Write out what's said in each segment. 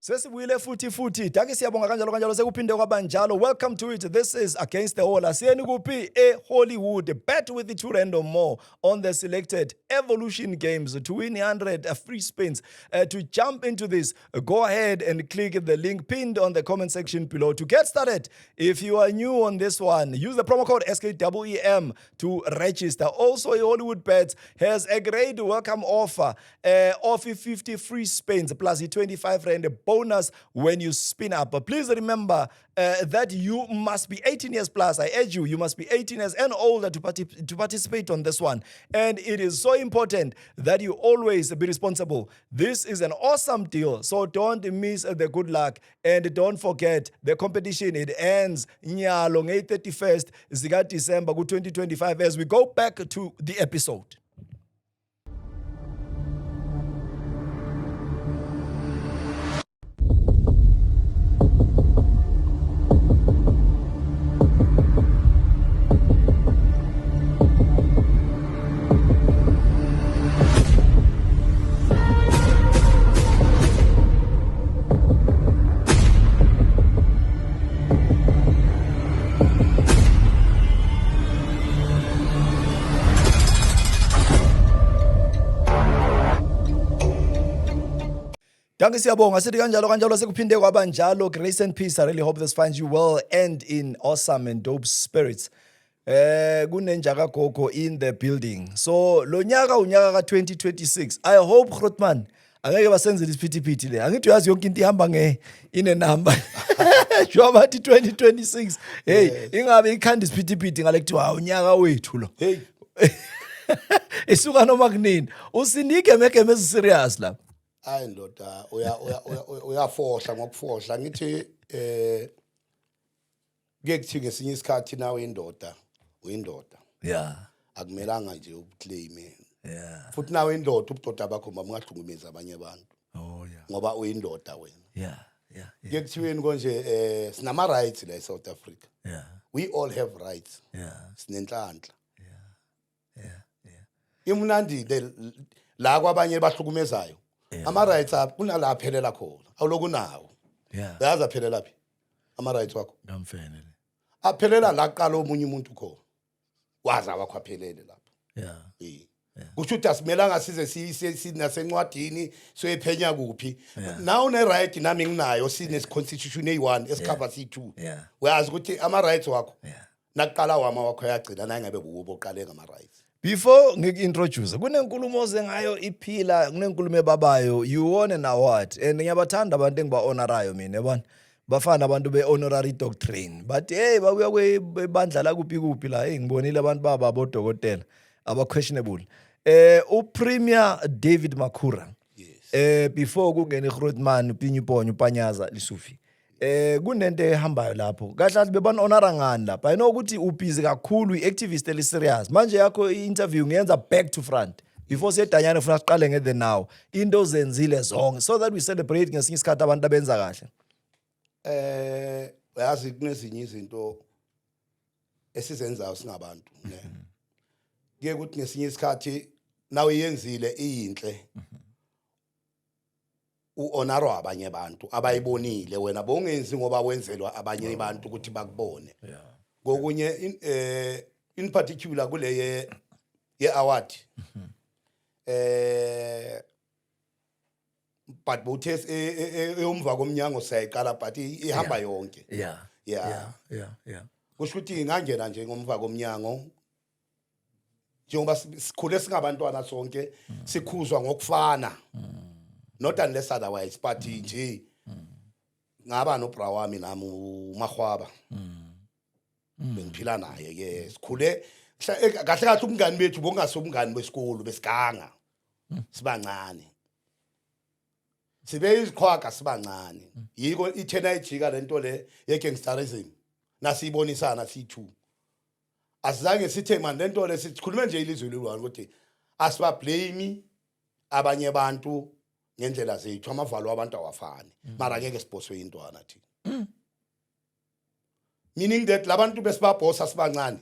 Sesibuyile futhi futhi. Dankie, siyabonga kanjalo kanjalo, sekuphinde kwaba njalo. Welcome to it. This is Against the Wall. Asiyeni kuphi? E-Hollywood. Bet with the 2 rand or more on the selected Evolution games to win 100 free spins. To jump into this, go ahead and click the link pinned on the comment section below to get started. If you are new on this one, use the promo code SKWEM to register. Also, Hollywood Bets has a great welcome offer of 50 free spins plus a 25 rand bonus when you spin up. But please remember that you must be 18 years plus. I urge you, you must be 18 years and older to participate on this one. And it is so important that you always be responsible. This is an awesome deal, so don't miss the good luck. And don't forget the competition, it ends nyalo nge-31st zika December ku-2025 as we go back to the episode. Dankie, siyabonga, sithi kanjalo kanjalo, sekuphinde kwaba njalo. Grace and peace. I really hope this finds you well and in awesome and dope spirits. Kunenja kagogo in the building. So lo nyaka, unyaka ka 2026. I hope, Grootman, angeke basenzele isiphithiphithi le. Angithi uyazi yonke into ihamba nge ine number. Njengoba bathi 2026. Hey, ingabe ikhanda isiphithiphithi ngale kuthiwa unyaka wethu lo. Hey. Isuka noma kunini. Usinike megeme ezi-serious la. Hayi ndoda, uyafohla ngokufohla. Ngithi kuye kuthi ngesinye isikhathi nawe indoda, uyindoda. Akumelanga nje uku-claim. Futhi nawe indoda, ubudoda bakho mabungahlukumezi abanye abantu. Ngoba uyindoda wena. Kuye kuthiweni konje, sinama rights la eSouth Africa. We all have rights. Sinenhlanhla. Imnandi le la kwabanye bahlukumezayo. Ama rights abo kunala aphelela khona. Awuloku nawo. Uyazi aphelela phi? Ama rights wakho. Ngamfene le. Aphelela la kuqala omunye umuntu khona. Waza wakho aphelele lapho. Eh. Kusho ukuthi asimelanga size siyise sinasencwadini soyiphenya kuphi. Na une right, nami nginayo, sine constitution eyi1 esikhava C2. Uyazi ukuthi ama rights wakho nakuqala wama wakho yagcina na ngabe kubo oqale ngama rights. Before ngiku-introduce, kunenkulumo oze ngayo iphila, kunenkulumo ebabayo. You won an award and ngiyabathanda abantu engiba-honorayo mina, yabona. Bafana abantu be-honorary doctrine. But hey, babuya kwebandla la kuphi kuphi la. Hey, ngibonile abantu baba abodokotela aba-questionable. UPremier David Makhura. Before kungena iGrootman, uPinyi Ponyo, uPanyaza Lisufi. Kunento ehambayo lapho. Kahle kahle bebani honora ngani lapha? I know ukuthi ubusy kakhulu, i-activist eli serious. Manje yakho i-interview ngiyenza back to front. Before siyedanyana ufuna siqale nge the now. Into zenzile zonke so that we celebrate ngesinye isikhathi abantu abenza kahle. Uyazi kunezinye izinto esizenzayo singabantu, ne. Kuye kuthi ngesinye isikhathi nawe yenzile iyinhle, u-honorwa abanye abantu abayibonile, wena bowungenzi ngoba wenzelwa abanye abantu ukuthi bakubone. Kokunye in particular kule ye award, but bowuthe eyomva komnyango siyayiqala, but ihamba yonke. Yeah. Kusho ukuthi ngangena nje ngomva komnyango, njengoba sikhule singabantwana sonke, sikhuzwa ngokufana, not unless otherwise, but nje ngaba nobra wami nami uMahwaba, bengiphila naye ke, sikhule kahle kahle. Ubungani bethu bokungasi ubungani besikolo, besiganga sibancane, sibe iziqhwaga sibancane. Yiko ithena ijika lento le ye-gangsterism, nasiyibonisana siyi-two, asizange sithe man lento le, sikhulume nje ilizwe lilwane ukuthi asiba-blame abanye abantu ngendlela zethu, amavalo abantu awafani, mara angeke sibhoswe intwana thina, meaning that labantu besibabhosa sibancane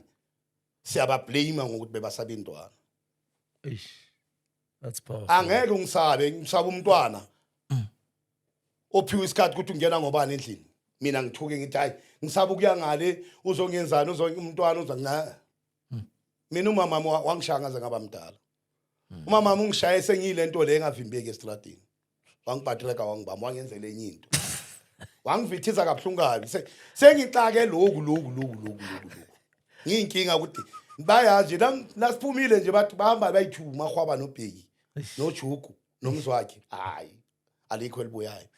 siyaba-blame ngokuthi bebasaba intwana. Eish. That's powerful. Angeke ungisabe, ngisaba umntwana. Ophiwe isikhathi ukuthi ungena ngobani endlini. Mina ngithuke ngithi hayi, ngisaba ukuya ngale, uzongenzani, umntwana uzongina. Mina umama wami wangishaya ngaze ngaba mdala. Umama wami ungishaye sengiyilento le engavimbeki estradini. Wangibhatreka, wangibamba, wangenzela enye into. Wangivithiza kabuhlungu kabi. Sengixake lokhu lokhu lokhu lokhu lokhu lokhu. Ngiyinkinga ukuthi bayazi nje nasiphumile nje, bathi bahamba bayi-two, Mahwaba noBheki noJugu nomzwakhe. Hayi, alikho elibuyayo.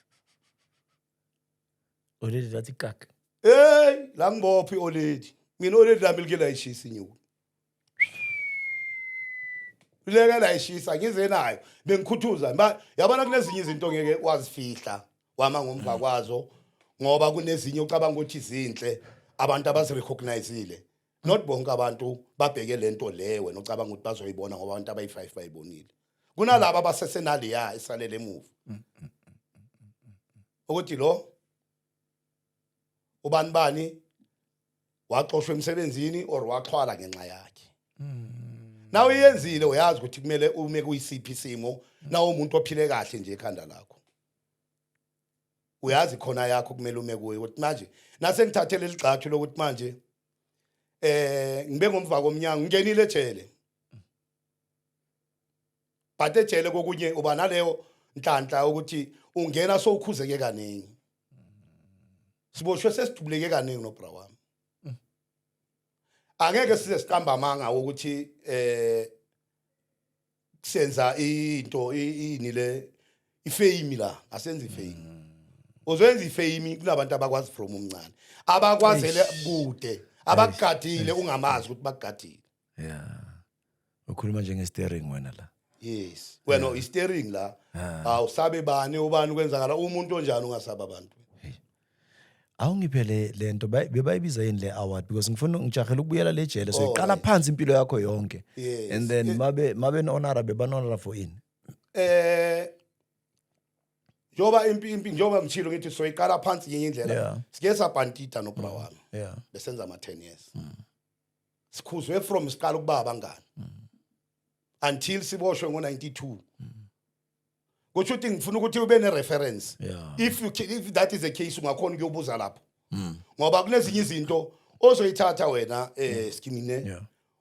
Already lathi kak. Hey, la ngibopha i-oledi. Mina oledi lami like layishisa inyuku. Leke layishisa, ngize nayo. Bengikhuthuza. Yabona kunezinye izinto ngeke wazifihla wama ngomva kwazo, ngoba kunezinye ucabanga ukuthi zinhle, abantu abazirecognizile. Not bonke abantu babheke lento le wena ucabanga ukuthi bazoyibona, ngoba abantu abayi-5 bayibonile. Kunalabo abasesenaleya esalele emuva. Ukuthi lo ubani bani waxoshwa emsebenzini or waxhwala ngenxa yakhe. Nawe uyenzile, uyazi ukuthi kumele ume kuyisiphi isimo. Nawe umuntu ophile kahle nje ekhanda lakho, uyazi khona yakho kumele ume kuyo, ukuthi manje nase ngithathe leli gxathu lokuthi manje ngibe ngomva komnyango, ngingenile ejele. But ejele kokunye uba naleyo nhlanhla ukuthi ungena sowukhuzeke kaningi. Siboshwe sesidubuleke kaningi nobra wami. Angeke size siqamba amanga ukuthi senza into ini le ifame la, asenza ifame. Uzoyenza ifame kunabantu abakwazi from umncane, abakwazele kude, abakugadile ungamazi ukuthi bakugadile. Yeah, ukhuluma njenge steering wena la. Yes, wena i-steering la. Awusabe bani ubani, kwenzakala umuntu onjani, ungasaba abantu. Awungiphe le lento bebayibiza yini le award, because ngifuna ngijahela ukubuyela le jele, so Oh, iqala phansi impilo yakho yonke. Yes. And then mabe honor, beba honor for ini? Njoba impi, njoba ngishilo ngithi soyiqala phansi ngenye indlela. Sike sabhantita nobra wami. Besenza ama 10 years. Sikhuzwe from siqala ukuba abangani until siboshwe ngo92. Kusho ukuthi ngifuna ukuthi ube ne reference. If that is the case, ungakhona ukuyobuza lapho. Ngoba kunezinye izinto ozoyithatha wena skimine.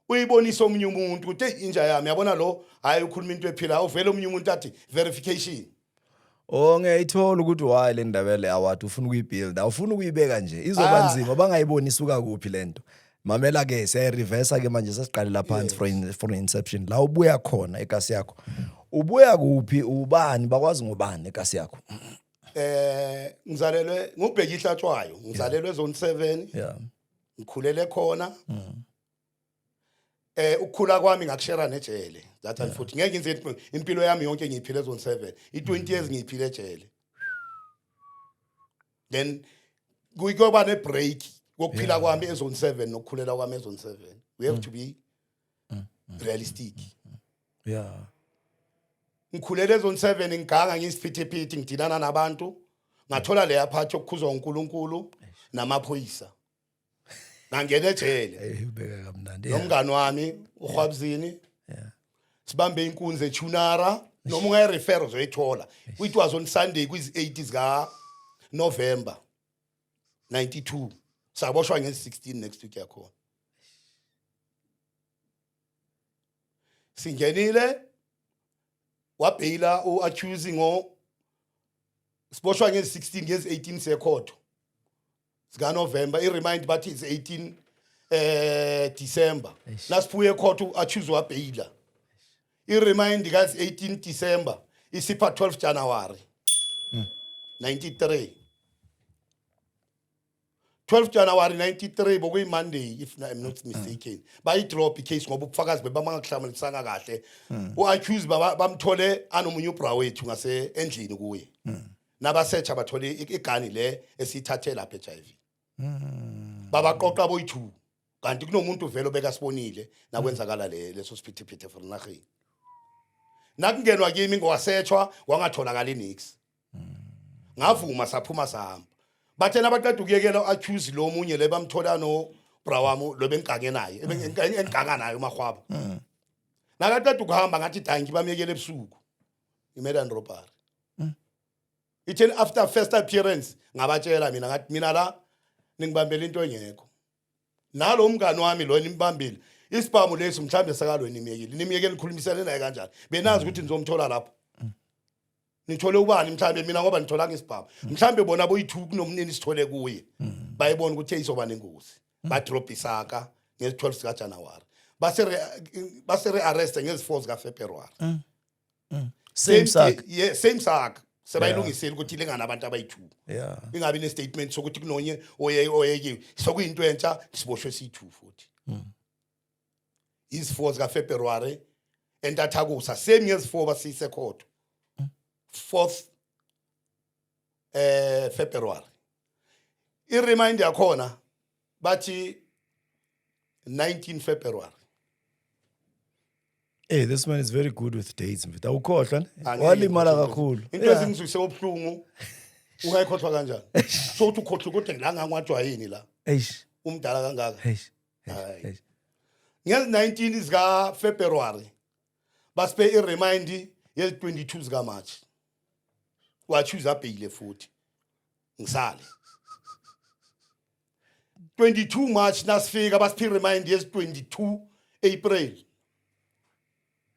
Uyibonisa omunye umuntu ukuthi, hey, inja yami, yabona lo, hayi, ukhuluma into ephila, uvele omunye umuntu athi verification. Oh, ngiyayithola ukuthi why le ndaba le award ufuna ukuyibuild, awufuna ukuyibeka nje, izoba nzima bangayiboni isuka kuphi lento. Mamela ke, siyayireversa ke manje, sesiqalela phansi from inception, la ubuya khona ekasi yakho. Ubuya kuphi, ubani, bakwazi ngobani ekasi yakho? Ngizalelwe ngubheka ihlatshwayo, ngizalelwe zone 7. Ngikhulele khona. Ukukhula kwami ngakushare nejele. That and futhi ngeke ngize impilo yami yonke ngiyiphile zone 7. I20 years ngiyiphile ejele. Then kuyoba ne break kokuphila kwami ezone 7 nokukhulela kwami ezone 7. We have to be realistic. Ngikhulele ezone 7, ngiganga, ngiyisiphithiphithi, ngidilana nabantu. Ngathola leya part yokukhuzwa uNkulunkulu namaphoyisa. Ngangena ejele. Eh, ubeka kamnandi. Nomngani wami uHwabzini. Sibambe inkunzi echunara, noma ungayirefer uzoyithola. It was on Sunday kwizi 8 zika November 92. Saboshwa nge-16 next week yakhona. Singenile, wabheyila u-accuse ngo siboshwa ngezi-16, ngezi-18 sekhotho zikaNovember. I-remand bathi is 18 December. Nasiphuye ecourt, u-accuse wabheyila. I-remand kazi 18 December isipha 12 January 93. 12 January 93 bokuyi Monday, if I'm not mistaken. Bayidrop icase ngoba ubufakazi bebamangakuhlanganisanga kahle. U-accuse bamthole anomunye ubra wethu ngase endlini kuye. Nabasearcha bathole igani le esiyithathe lapha eHIV. Babaqoqa boyi2, kanti kunomuntu vele obekasibonile nakwenzakala le leso siphithiphithi eFernahini. Nakungenwa kimi ngwasetshwa, wangatholakala nix. Ngavuma, saphuma, sahamba. Bathe nabaqeda ukuyekela accuse lo munye le bamthola no bra wami lo bengigange naye, engiganga naye uMahwaba. Nakaqeda ukuhamba ngathi danki, bamyekela ebusuku. I-murder and robbery. Itheni after first appearance ngabatshela mina ngathi mina la ningibambele into engekho. Nalo mngani wami lo nimbambile. Isibhamu lesi mhlambe sakalweni nimyekile. Nimyekele nikhulumisane naye kanjani? Benazi ukuthi nizomthola lapho. Nithole ubani mhlambe mina ngoba nitholanga isibhamu. Mhlambe bona boyi2 kunomnini sithole kuye. Bayibona ukuthi izoba nengozi. Badrop isaka ngezi-12 sika January. Base base re-arrest ngezi-4 zika February. Same sack. Yeah, same sack. Sebayilungisile ukuthi ilingana abantu abayi2. Ingabi ne-statement sokuthi kunonye oye oyekiwe. Sokuyinto entsha siboshwe siyi2 futhi. Izi-4 zika February entathakusa same ngezi-4 basise court. 4th February. I-remind yakhona bathi 19 February. Hey, this man is very good with dates mfethu. Awukhohlwa ne? Angeke Walimala ngikhohlwe. kakhulu. Into ezingizwise ubuhlungu ungayikhohlwa kanjani? So uthi ukhohlwa ukuthi la ngangwatshwa yini la? Eish. Umdala kangaka. Eish. Hayi. Eish. Ngezi 19 zika February basiphe i-remind yezi 22 zika March. Wachoose abheyile futhi. Ngisale. 22 March nasifika basiphe i-remind yezi 22 April.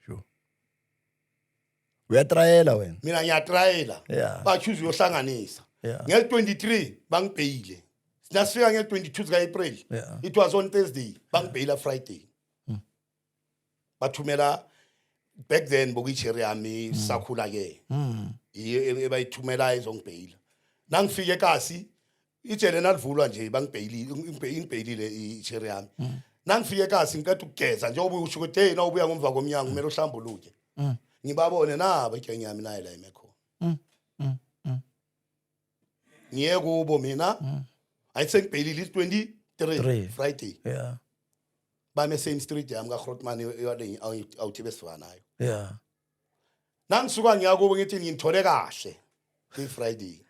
Sure. Uyatrayela wena. Mina ngiyatrayela. Bachoose uyohlanganisa. Ngezi 23 bangibheyile. Nasifika ngezi 22 zika April. It was on Thursday bangibheyila Friday. Bathumela back then bokuyicherry yami sakhula ke. Yiyo ebayithumela izongibheyila. Nangifike ekasi ijele nalivulwa nje bangibheyilile ingibheyilile icherry yami. Nangifike ekasi ngiqeda ukugeza njengoba usho ukuthi hey nawubuya ngomva komnyango kumele uhlambuluke. Ngibabone nabo igenge yami naye la ime khona. Ngiye kubo mina. Ayisengibheyilile i-23 Three. Friday. Bame same street yami kaGrootman eyale awuthi besifanayo. Nangisuka ngiya kubo ngithi ngithole kahle kwi Friday.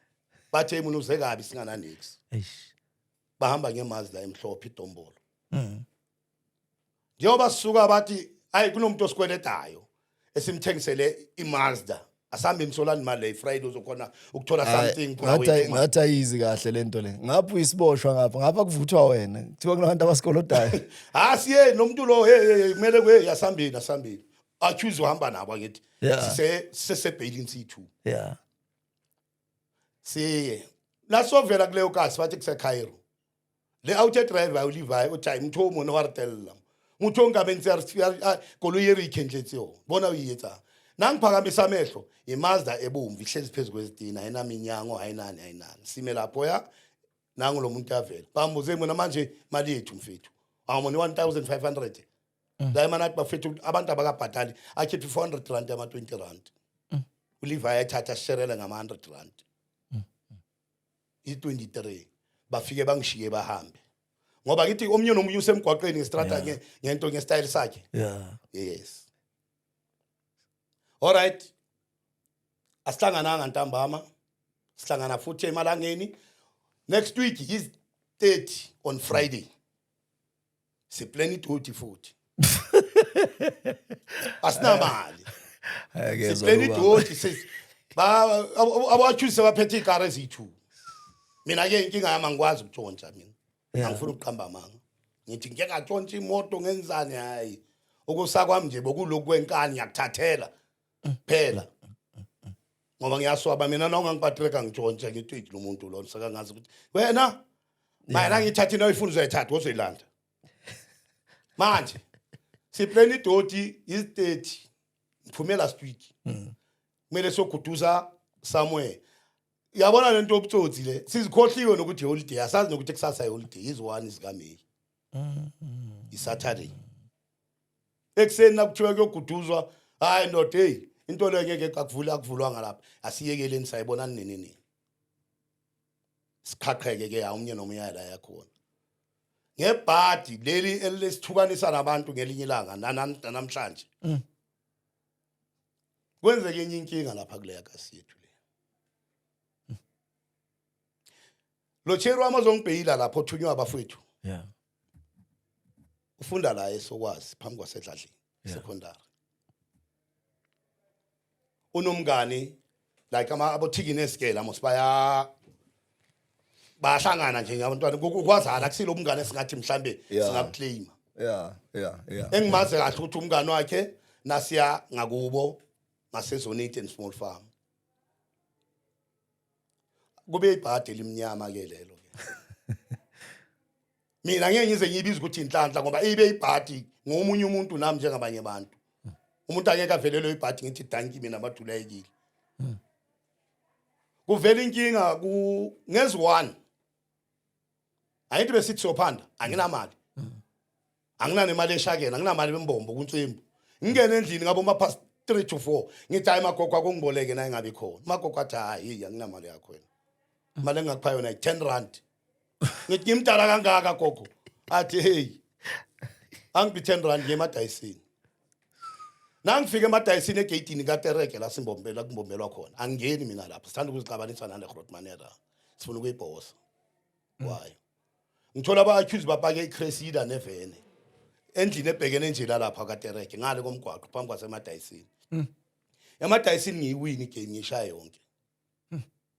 Bathe umuntu uze kabi singana nix. Eish. Bahamba ngemazi la emhlophe idombolo. Njengoba sisuka bathi ayi kunomuntu osikweletayo esimthengisele iMazda. Asambe imsolani imali le Friday uzokhona ukuthola something phuma wethu. Ngathi ayizi kahle lento le. Ngapha uyisiboshwa ngapha, ngapha kuvuthwa wena. Kuthiwa kunabantu abasikolodayo. Ha siye nomuntu lo hey hey kumele kwe yasambini asambini. Accuse uhamba nabo angithi. Sise sisebailing C2. Siye. Lasovela kuleyo kasi bathi kuse Cairo. Le auto driver uLevi uthi hayi motho o mone wa re tella. Motho o nka be ntse a koloi e re ikhentletse yona. Bona o e etsang. Nangiphakamisa amehlo iMazda ebomvu ihlezi phezu kwezitina ayinaminyango ayinani ayinani. Sime lapho ya nangu lo muntu avela. Bambuze mina manje imali yethu mfethu. Awumona 1500. La imali athi bafethu abantu abakabhadali akhiphe 400 rand ama 20 rand. uLevi ayathatha sherele ngama 100 rand. I23 bafike bangishiye bahambe. Ngoba ngithi omunye nomunye usemgwaqeni ngestrata ngento ngestyle sakhe. Yes. All right. Asihlangananga ntambama. Sihlangana futhi emalangeni. Next week is 30 on Friday. Siplan idoti futhi. Asinamali. Siplan idoti sis ba abachuze baphethe ikari eziyi2. Mina ke inkinga yami angikwazi ukutshontsha mina. Angifuni ukuqamba amanga. Ngithi ngeke ngatshontsha imoto ngenzani hayi. Ukusa kwami nje bokulokhu kwenkani ngiyakuthathela phela. Ngoba ngiyaswaba mina na ungangipatreka ngitshontsha ngithi lo muntu lo sekangazi ukuthi wena mina ngithatha into oyifuna uzoyithatha uzoyilanda. Manje siplan idoti is 30 ngiphume last week. Kumele soguduza somewhere. Uyabona lento yobutsotsi le sizikhohliwe nokuthi holiday asazi nokuthi kusasa holiday is 1 zika May. Isaturday. Ekseni nakuthiwa kuyoguduzwa hayi ndoda hey into le ngeke akuvula akuvulwanga lapha asiyekeleni sayibona nini nini. Sikhaqheke ke awumnye nomunye la yakhona. Ngebhadi leli elesithukanisa nabantu ngelinye ilanga namhlanje. Kwenzeke enye inkinga lapha kuleya kasi yethu le. Lo cheri wami ozongibheyila lapho othunywa abafowethu. Ufunda la esokwazi phambi kwasedladleni secondary. Unomngani Like ama abothiki nesigela mos baya bayahlangana nje ngabantwana ukwazana, akusilo umngane esingathi mhlambe singakuclaima. Engimaze kahle ukuthi umngane wakhe nasiya ngakubo ngasezone 8 and small farm, kube ibhadi elimnyama ke lelo ke. Mina ngeke ngize ngiyibize ukuthi inhlanhla, ngoba ibe ibhadi ngomunye umuntu, nami njengabanye abantu. Umuntu angeke avelelwe ibhadi ngithi dankie mina amadula ayekile. Kuvela inkinga ku ngezi 1, angithi besithi siyophanda, anginamali, anginane eshakela, anginamali bembombo kunsimbi. Ngingene endlini ngabo ma past 3 to 4, ngithi hayi magogo, akungiboleke na ingabi khona. Magogo athi hayi, anginamali yakho wena, imali engingakupha yona yi-10 rand. Ngithi ngimdala kangaka gogo? Athi hey, angiphi 10 rand, ngiye emadayisini. Nangifika emadayisini, egeyidini katereke la simbombela kumbombelwa khona, angingeni mina lapho, sithanda ukuzixabanisa nale grootmanera, sifuna ukuyibhosa kwayo. Ngithola aba-accuse bapake iCressida nevene endlini ebhekene nje lalapha katereke, ngale komgwaqo phambi kwasemadayisini. Emadayisini ngiyiwini igame, ngiyishaya yonke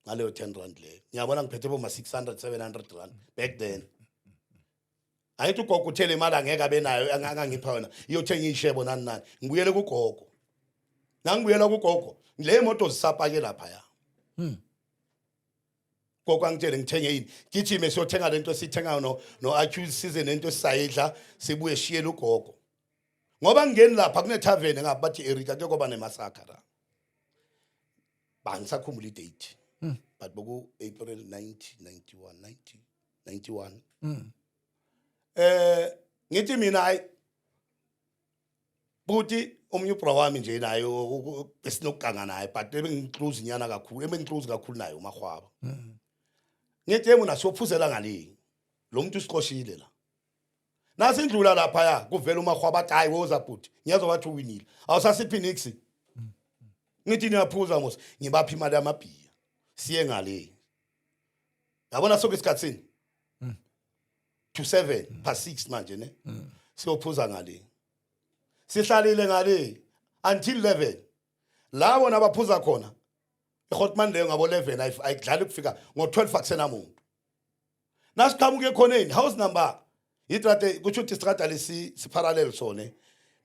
ngaleyo 10 rand leyo. Ngiyabona ngiphethe boma 600 700 rand back then. Angithi ugogo uthele imali angeke abe nayo angangipha yona, iyothenga iy'shebo nani nani. Ngibuyele kugogo, nangibuyela kugogo le moto zisapake laphaya. Gogo angitshele ngithenge yini, gijime siyothenga lento esiyithengayo no accuse, size nento esisayidla, sibuye shiyele ugogo, ngoba ngingeni lapha kunethaveni ngapha bathi Erika, kuyokuba nemassacre la. Bangisakhumbula idate, but boku April 1991, 90 91. Ngithi mina hayi buti, omunye ubra wami nje naye besinokuganga naye, but ebengiclose nyana kakhulu, ebengiclose kakhulu naye uMahwaba. Ngithi yebo nasiyophuzela ngale, lo muntu usiqoshile la. Nasindlula laphaya kuvela uMahwaba athi hayi woza bhuti, ngiyezwa bathi uwinile, awusasiphi nix. Ngithi niyaphuza mos, ngibapha imali yamabhiya siye ngale. Yabona sonke isikhathini to 7 past 6 manje ne siyophuza ngale. Sihlalile ngale until 11, la bona baphuza khona eHotman leyo ngabo 11, ayidlali kufika ngo12, akusenamuntu. Nasiqhamuka ekhoneni, house number itrate, kusho ukuthi istrata lesi siparallel sone,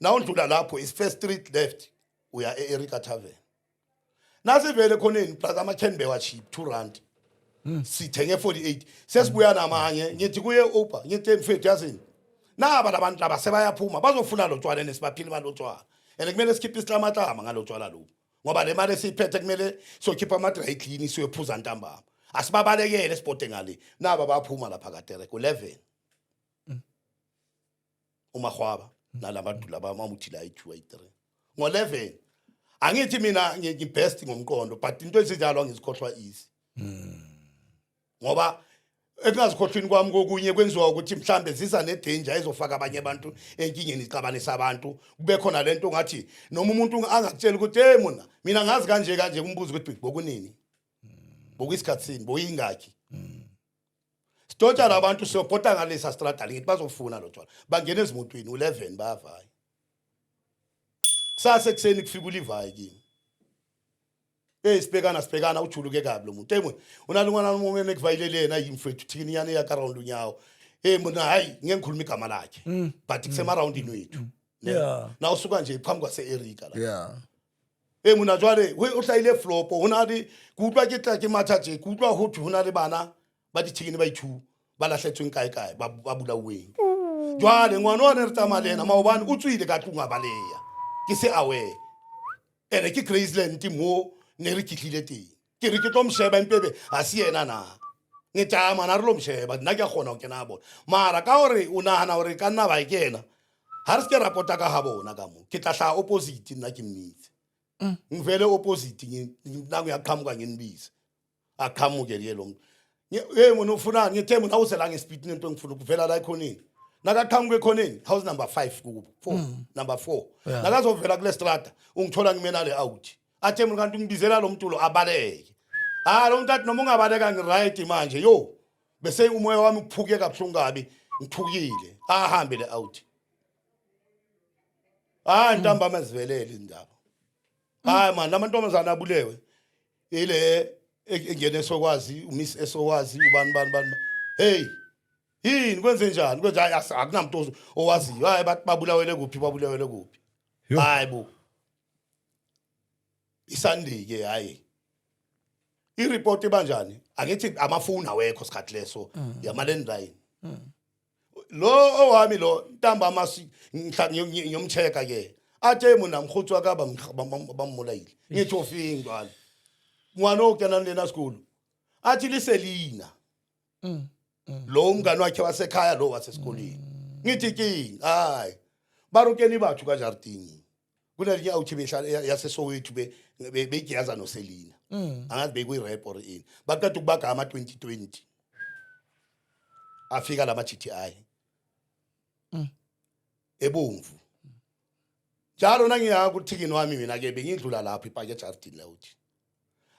nawundlula lapho is first street left, uya e-Erica Tavern. Nasivele ekhoneni plus ama-can bewa cheap, 2 rand, sithenge 48, sesibuya namanye. Ngithi kuye uber, ngithi mfethu, yazini naba labantu laba sebayaphuma, bazofuna lo tshwala nesibaphile imali lotshwala, and kumele sikhiphe isihlamahlama ngalo tshwala lobu, ngoba le mali esiyiphethe kumele siyokhipha ama-dry clean, siyophuza ntambama. Asibabalekele sibhode ngale. Naba baphuma lapha katerek 11, uMahwaba nalabantu laba mamuthi la i-2 i-3 ngo-11. Angithi mina ngi-best ngomqondo, but into ezinjalo angizikhohlwa easy, ngoba ekungazikhohlweni kwami kokunye kwenziwa ukuthi mhlambe ziza nedanger ezofaka abanye abantu enkingeni, ixabanisa abantu. Kube khona lento ngathi noma umuntu angakutshela ukuthi hey mona mina ngazi kanje kanje, kumbuza ukuthi bokunini, bokuyisikhathini, boyingakhi. Sidontsha labantu, siyobhota ngalesa strada, ngithi bazofuna lo tshwala, bangena ezimotweni u11, bayavaya. Kusasa ekuseni kufika uLevi kimi. Hey sibhekana sibhekana, ujuluke kabi lo muntu. Hey mona unalungwana umongene kuvayilele yena yimfethu thini yana ya karound unyawo. Hey mona hayi ngeke ngikhuluma igama lakhe, but kusemaroundini wethu ne. Na usuka nje phambi kwase Erica la. Hey mona jwale o hlahile flop, ho na le ke utlwa ke tla ke matha tje, ke utlwa ho thwe ho na le bana ba dithekene ba ithu ba lahletsweng kae kae, ba bulauweng. Jwale ngwana wa ne re tsamaya le yena maobane o tswile ka tlung a baleya, ke se aware ene ke Graceland mo ne re kitlile teng. Ke re ke tlo mosheba empebe ha se yena na, ngithi hayi mana re lo mosheba, nna ke a kgona ho kena a bona, mara ka hore o nahana hore ka nna ba e kena ha re se ke rapota ka ha bona ka mo, ke tla hlaha opposite nna ke mmitse. Ngivele opposite, nangu uyaqhamuka, ngimbize, aqhamuke ke lo muntu. Hey mina ufunani? Ngithe mina awuze la ngespeed, nento engifuna ukuvela la ekhoneni. Nakaqhamuka ekhoneni, house number 5 kubo 4, number 4. Nakazovela kule strata ungithola ngimena le out. Athe mina kanti ungibizela lo muntu lo abaleke. Ah lo muntu athi noma ungabaleka ngiright manje yo, bese umoya wami uphuke kabuhlungu kabi, ngithukile, ahambe le out. Hayi ntambama zivelele izindaba, hayi man, lamantombazana abulewe. Ile engene sokwazi uMiss esokwazi ubani bani bani. Hey, yini kwenze njani? Kwenze hayi akunamuntu owaziyo. Hayi, bathi babulawele kuphi, babulawele kuphi? Yo. Hayi bo. ISunday ke, hayi. I-report ibanjani? Angithi amafoni awekho sikhathi leso, yama landline. Lo owami lo ntambama ngiyomchecka ke. Athe mona mkhutsi wa ka ba mmolaile. Ngithi ofing ntwana. Ngwana o kenang le na sekolo. Athi liselina. Lo umngani wakhe wasekhaya, lo wasesikoleni. Ngithi king, hayi. Barokeni bathu ka jarateng. Kunelinye awuthi behlala yaseSoweto beyigiyaza noSelina. Angazi bekuyi-rap or ini. Baqeda ukubagama 2020. Afika lama GTI. Ebomvu. Njalo nangiya kuthikini wami mina ke bengidlula lapho ipaki ejardini la uthi.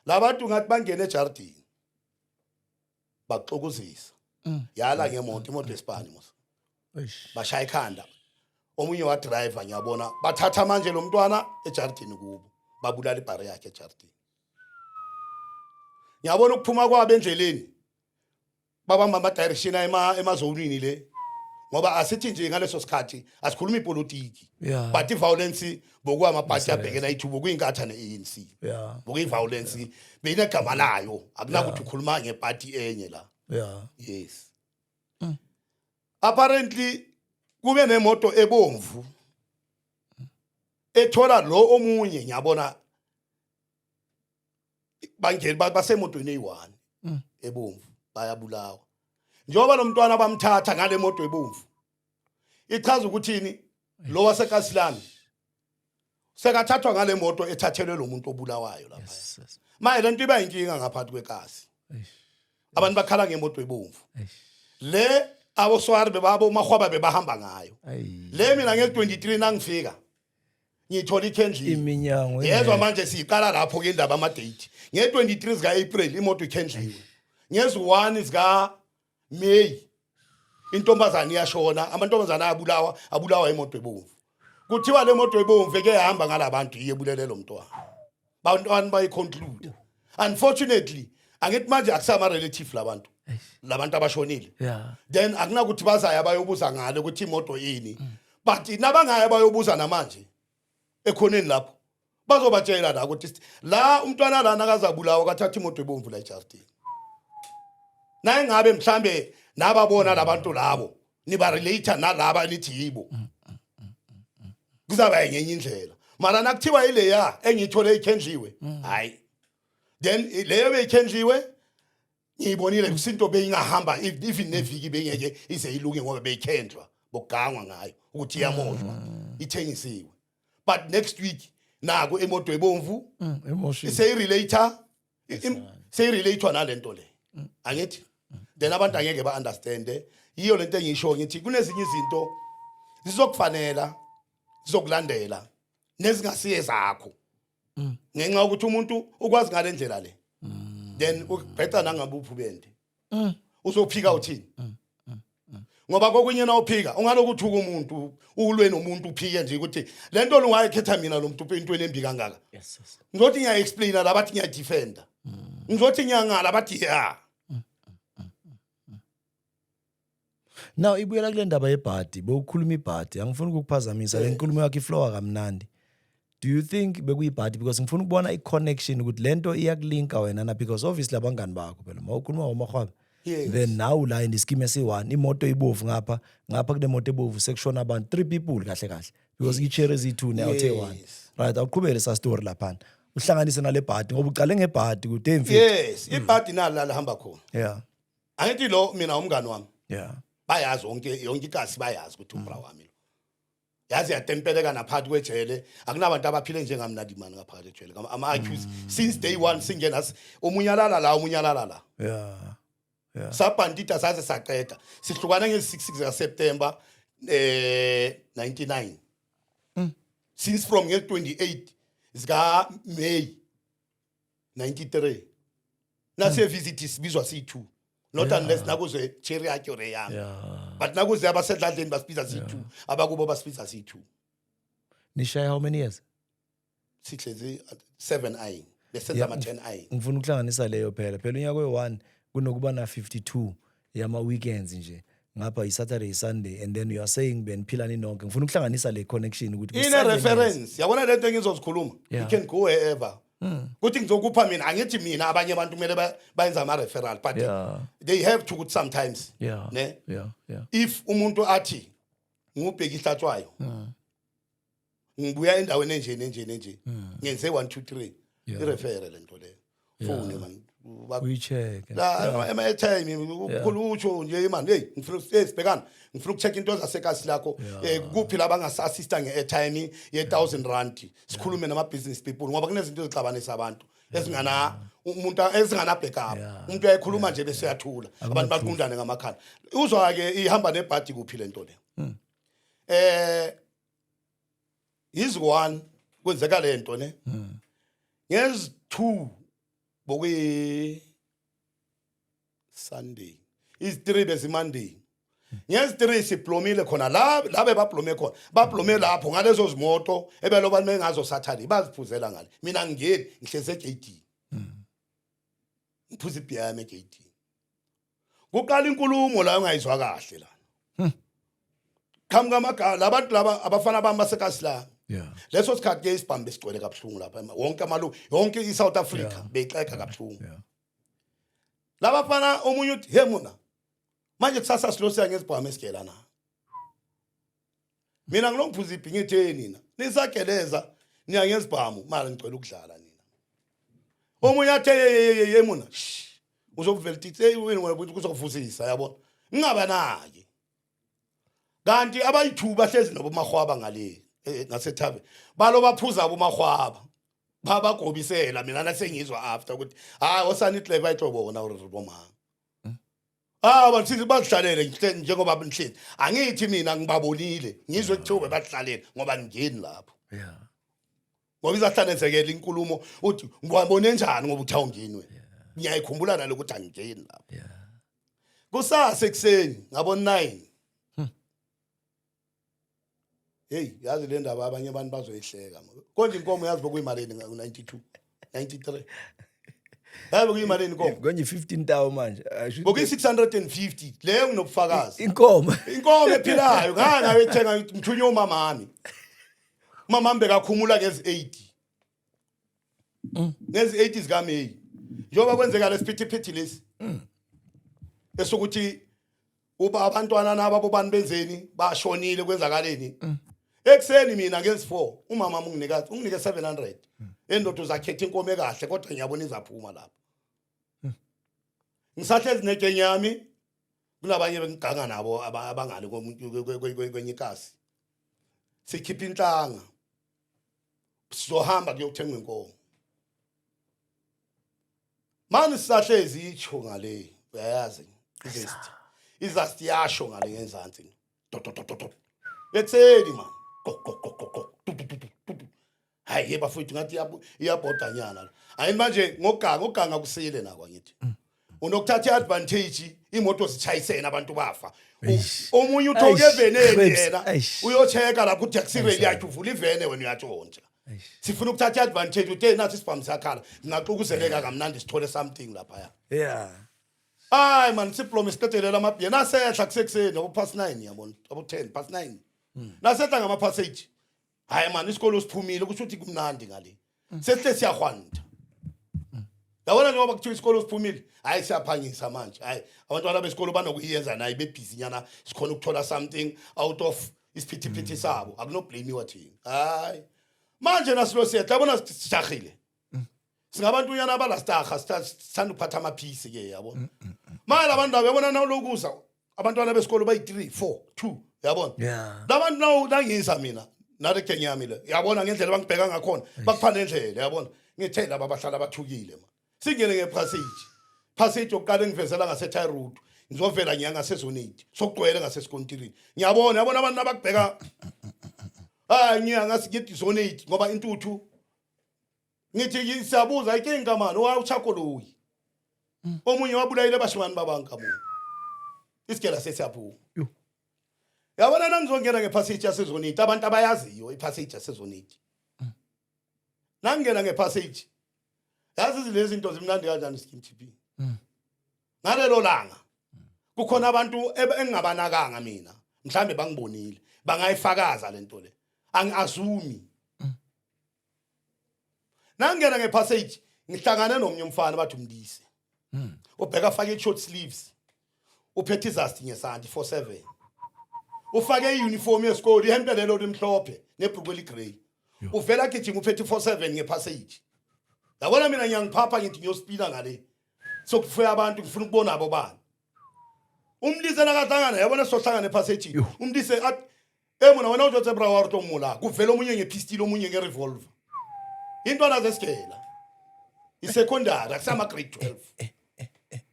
Labantu ngathi bangena ejardini. Baxokozisa. Yala ngemoto, imoto esipani mos. Eish. Bashaya ikhanda. Omunye wa driver ngiyabona bathatha manje lo mntwana ejardini kubo. Babulala ibhari yakhe ejardini. Ngiyabona ukuphuma kwabo endleleni. Babamba ama direction emazonini le. Ngoba asithi nje ngaleso sikhathi asikhuluma ipolitiki. But i-violence bokuwamaphathi abhekela ithubo kuyinkatha ne-ANC. Bokuyi-violence beyinegama layo, akunakuthi ukhuluma ngepati enye la. Yes. Apparently kube nemoto ebomvu ethola lo omunye, ngiyabona bangena basemotweni eyi-1 ebomvu, bayabulawa. Njengoba lo mntwana bamthatha ngale moto ebomvu, ichaza ukuthini? Lo waseKasilami sekathathwa ngale moto ethathelwe lo muntu obulawayo lapha. Manje lento iba inkinga ngaphathi kwekasi. Eish. Abantu bakhala ngemoto ebomvu. Eish. Le aboswari bebabo umahwaba bebahamba ngayo. Ayi. Le mina nge-23 nangifika ngithola ikhendliwe. Iminyango. Yezwa, manje siyiqala lapho ke indaba ama-date. Nge-23 zika-April imoto ikhendliwe, ngezi-1 zika May intombazane iyashona, amantombazane ayabulawa, abulawa imoto ebomvu. Kuthiwa le moto ebomvu eke yahamba ngalabantu iyebulele lo mntwana. Bantwana bayiconclude. Unfortunately, angithi manje akusama relative labantu, labantu abashonile. Then akunakuthi bazaya bayobuza ngale ukuthi imoto yini, but nabangaya bayobuza namanje ekhoneni lapho bazobatshela la ukuthi la umntwana lana akazabulawa kwathatha imoto ebomvu la ejardini. Naye ngabe mhlambe nababona labantu labo niba relate nalaba nithi yibo, kuzaba ngenye indlela. Mara nakuthiwa ileya engiyithole ikhendliwe, hayi, then leyo beyikhendliwe ngiyibonile kusinto beyingahamba even neviki bengeke ize ilunge ngoba beyikhendlwa, bokugangwa ngayo ukuthi iyamoshwa, ithengisiwe. But next week naku imoto ebomvu Emotion. Seyirelatewa nalento le, angithi? Then abantu angeke ba-understande. Yiyo lento engisho ngithi kunezinye izinto zizokufanela, zizokulandela nezingasiye zakho ngenxa yokuthi umuntu ukwazi ngale ndlela le, then ubheca nangabuphi ubende uzophika uthini? Ngoba kokunye na uphika ungaloku uthuka umuntu, ulwe nomuntu, uphike nje ukuthi le nto lungayikhetha mina lo muntu entweni embi kangaka. Ngizothi ngiya-explaina la, bathi ngiyadefenda. Ngizothi ngiyangala, bathi ya. Now ibuyela kule ndaba yebhadi, bewukhuluma ibhadi, angifuni ukukuphazamisa, le nkulumo yakho iflowa kamnandi. Do you think bekuyibhadi? Because ngifuna ukubona i-connection ukuthi lento iyakulinka wena na, because obviously abangani bakho phela mawukhuluma ngomahwabe. Then now la in the scheme esi-one, imoto ibovu ngapha, ngapha kunemoto ebovu, sekushona abantu, three people kahle kahle, because i-cherry eziyi-two ne-awuthe one. Right, awuqhubele sa story laphana. Uhlanganise nale bhadi ngoba uqale ngebhadi kude mfethu. Yes, ibhadi nalo la lihamba khona. Angithi lo mina umngani wami, bayazi wonke, yonke ikasi bayazi ukuthi ubra wami lo. Yazi yatempeleka naphakathi kwejele, akunabantu abaphile njengami nadimani ngaphakathi ejele. Ama-accused since day one singena, omunye alala la, omunye alala la. Sabhandida saze saqeda. Sihlukana nge-6 zikaSeptember 99. Since from nge-28 zika May 93 nasiye visit sibizwa siyi-2, not unless nakuze cherry yakhe or eyami, but nakuze abasedladleni basibiza siyi-2, abakubo basibiza siyi-2. Nishaya how many years? Sihlezi 7 ayi. Besenza ama-10 i. Ngifuna ukuhlanganisa leyo phela unyaka we-1 kunokuba na 52 yama weekends nje, ngapha i-Saturday, Sunday, and then you are saying beniphila ninonke. Ngifuna ukuhlanganisa le connection ukuthi ine ku-7 years. Reference, yabona lento engizozikhuluma, you can go wherever kuthi ngizokupha mina. Angithi mina abanye abantu kumele bayenze ama-referral, but they have to ukuthi sometimes ne if umuntu athi ngubheka ihlatshwayo, ngibuya endaweni enje nenje nenje, ngenze 1 2 3, i-refer lento leyo, fone man. Uyi-check. La ema-airtime ukukhulu utsho nje mani, hey, ngifuna, hey, sibhekana, ngifuna ukucheck into zasekasi lakho, kuphi la bangasi-assista nge-airtime ye-R1000, sikhulume nama-business people, ngoba kunezinto ezixabanisa abantu ezingana umuntu, ezingana backup. Umuntu uyayikhuluma nje bese uyathula, abantu baqundane ngamakhanda. Uzwa-ke ihamba nebhadi kuphi lento le. Is one kwenzeka lento ne ngezi 2 bokuyi Sunday, is 3 besi Monday, ngezi 3 siblomile khona la, la bebablome khona, bablome lapho ngalezo zimoto ebeloba mengazo Saturday, baziphuzela ngale. Mina ngingeni, ngihleze egate, ngiphuza ibhiya yami egate. Kuqala inkulumo la ungayizwa kahle la, qhamuka amagama labantu laba, abafana bami basekasi la. Leso sikhathi ke isibhamu besigcwele kabuhlungu lapha, wonke amalu, yonke iSouth Africa beyixeka kabuhlungu. Labafana, omunye uthi, "He mona, manje kusasa silosiya ngezibhamu esigela na?" Mina ngilongiphuza ibhi, ngithi, "Nina nisageleza, niya ngezibhamu, mara ngicela ukudlala nina." Omunye athe, "Ye ye mona, shh, uzokuvela ithi hey wena kuzokuvusisa." Yabona, ngingabanaki, kanti abayi-2 bahlezi nobomahwaba ngale ngasethabe, balo baphuza abomahwaba, babagobisela. Mina nasengizwa after ukuthi hayi, osani clever ihlobona uri bomama. Ah, bathi bazihlalele njengoba nihleli. Angithi mina ngibabonile, ngizwe kuthiwa bazihlalele ngoba ngingeni lapho. Ngoba izahlanezekela inkulumo, uthi ngiwabone njani ngoba uthi awungeni wena. Ngiyayikhumbula nalokuthi angingeni lapho. Kusasa ekuseni ngabo 9. Hey, yazi le ndaba abanye abantu bazoyihleka. Konje inkomo yazi bokuyimalini ngo-92, 93? Yazi bokuyimalini inkomo? Konje 15 tawo manje. I Bokuyi 650 leyo, nginobufakazi. Inkomo. Inkomo ephilayo, ngake ngayithenga, ngithunywe umamami. Umamami bekakhumula ngezi 80. Ngezi 80 zikaMay. Njengoba kwenzeka lesiphithiphithi lesi. Esokuthi uba abantwana naba bobani benzeni, bashonile, kwenzakaleni. Ekuseni mina ngezi 4 umama unginike 700. Endoda uzakhetha inkomo ekahle, kodwa ngiyabona izaphuma lapho. Ngisahlezi negenye yami, kunabanye bengiganga nabo abangale kwenye ikasi. Sikhipha inhlanga. Sizohamba kuyothenga inkomo. Mani sisahlezi, itsho ngale, uyayazi i-vest. Izasti yasho ngale ngenzansi. Do do do do do. Ekuseni man. Go go go go go. Tu tu tu tu tu, tu. Hayi ye bafowethu, ngathi iyabhoda nyana la. Hayi manje ngoganga kusile nako, angithi. Unokuthatha iadvantage, imoto zitshayisene, abantu bafa. Eish. Omunye uthoke Eish, eveneni Cribs, yena eish. uyocheka lapho uthi akusireli yakhe, uvula ivene, wena uyatshontsha. Eish. Sifuna ukuthatha i-advantage, uthe nathi isibhamu siyakhala, singaxukuzeleka kamnandi, sithole something laphaya. Hayi man, siplome, siqedelela amabhiya, nasehla kusekuseni abo past 9, yabona, abo 10 past 9, nasehla ngama-passage. Hayi man, isikolo siphumile, kusho ukuthi kumnandi ngale, sesihle siyahwanta, yabona, njengoba kuthiwa isikolo siphumile. Hayi, siyaphangisa manje. Hayi, abantwana besikolo banokuyenza naye bebhizi nyana, sikhona ukuthola something out of isiphithiphithi sabo, akunoblamiwa thina. Hayi manje nasilo siyehla, yabona, sijahile, singabantu nyana abalastaha, sithanda ukuphatha amaphisi ke, yabo. Manje labantu laba, yabona, nawulokuza abantwana besikolo bayi-3 4 2, yabona, labantu nawu nangisa mina nale genge yami le, yabona, ngendlela bangibheka ngakhona, bakupha nendlela, yabona, ngithe laba bahlala bathukile ma. Singene ngepassage, passage yokuqala engivezela ngase-tie road, ngizovela ngiya ngasezone 8, sokugcwele ngaseskontini, ngiyabona, yabona, abantu abakubheka. Hayi, ngiya ngasikithi zone 8 ngoba intuthu, ngithi siyabuza inkinga mani owawuchakoloyi, omunye wabulayile abashimani babankamunye, isigela sesiyaphuma. Yo. Yabona, nangizongena ngepassage yasezone 8, abantu abayaziyo ipassage yasezone 8, nangingena ngepassage. Yazi lezi zinto zimnandi kanjani, Skim TP? Ngalelo langa kukhona abantu engingabanakanga mina, mhlambe bangibonile, bangayifakaza lento le. Angiazumi. Nangena ngepassage ngihlangane nomnye umfana, bathi umlise. Ubheka afake i-short sleeves. Uphethe izasti ngesandla 47. Ufake i-uniform yesikole, ihempe lelo limhlophe nebhruku eligrey. Uvela gijima uphethe i-47 ngepassage. Yabona mina ngiyangiphapha, ngithi ngiyospina ngale. Sokufuya abantu, ngifuna ukubona abo bani. Umlise nakahlangana, yabona sohlangana epassage. Umlise athi, "Eh mona wena ujotse bra wa tlo mola." Kuvela omunye ngepistol, omunye ngerevolver. Intwana zesigela. I-secondary, akusama grade 12.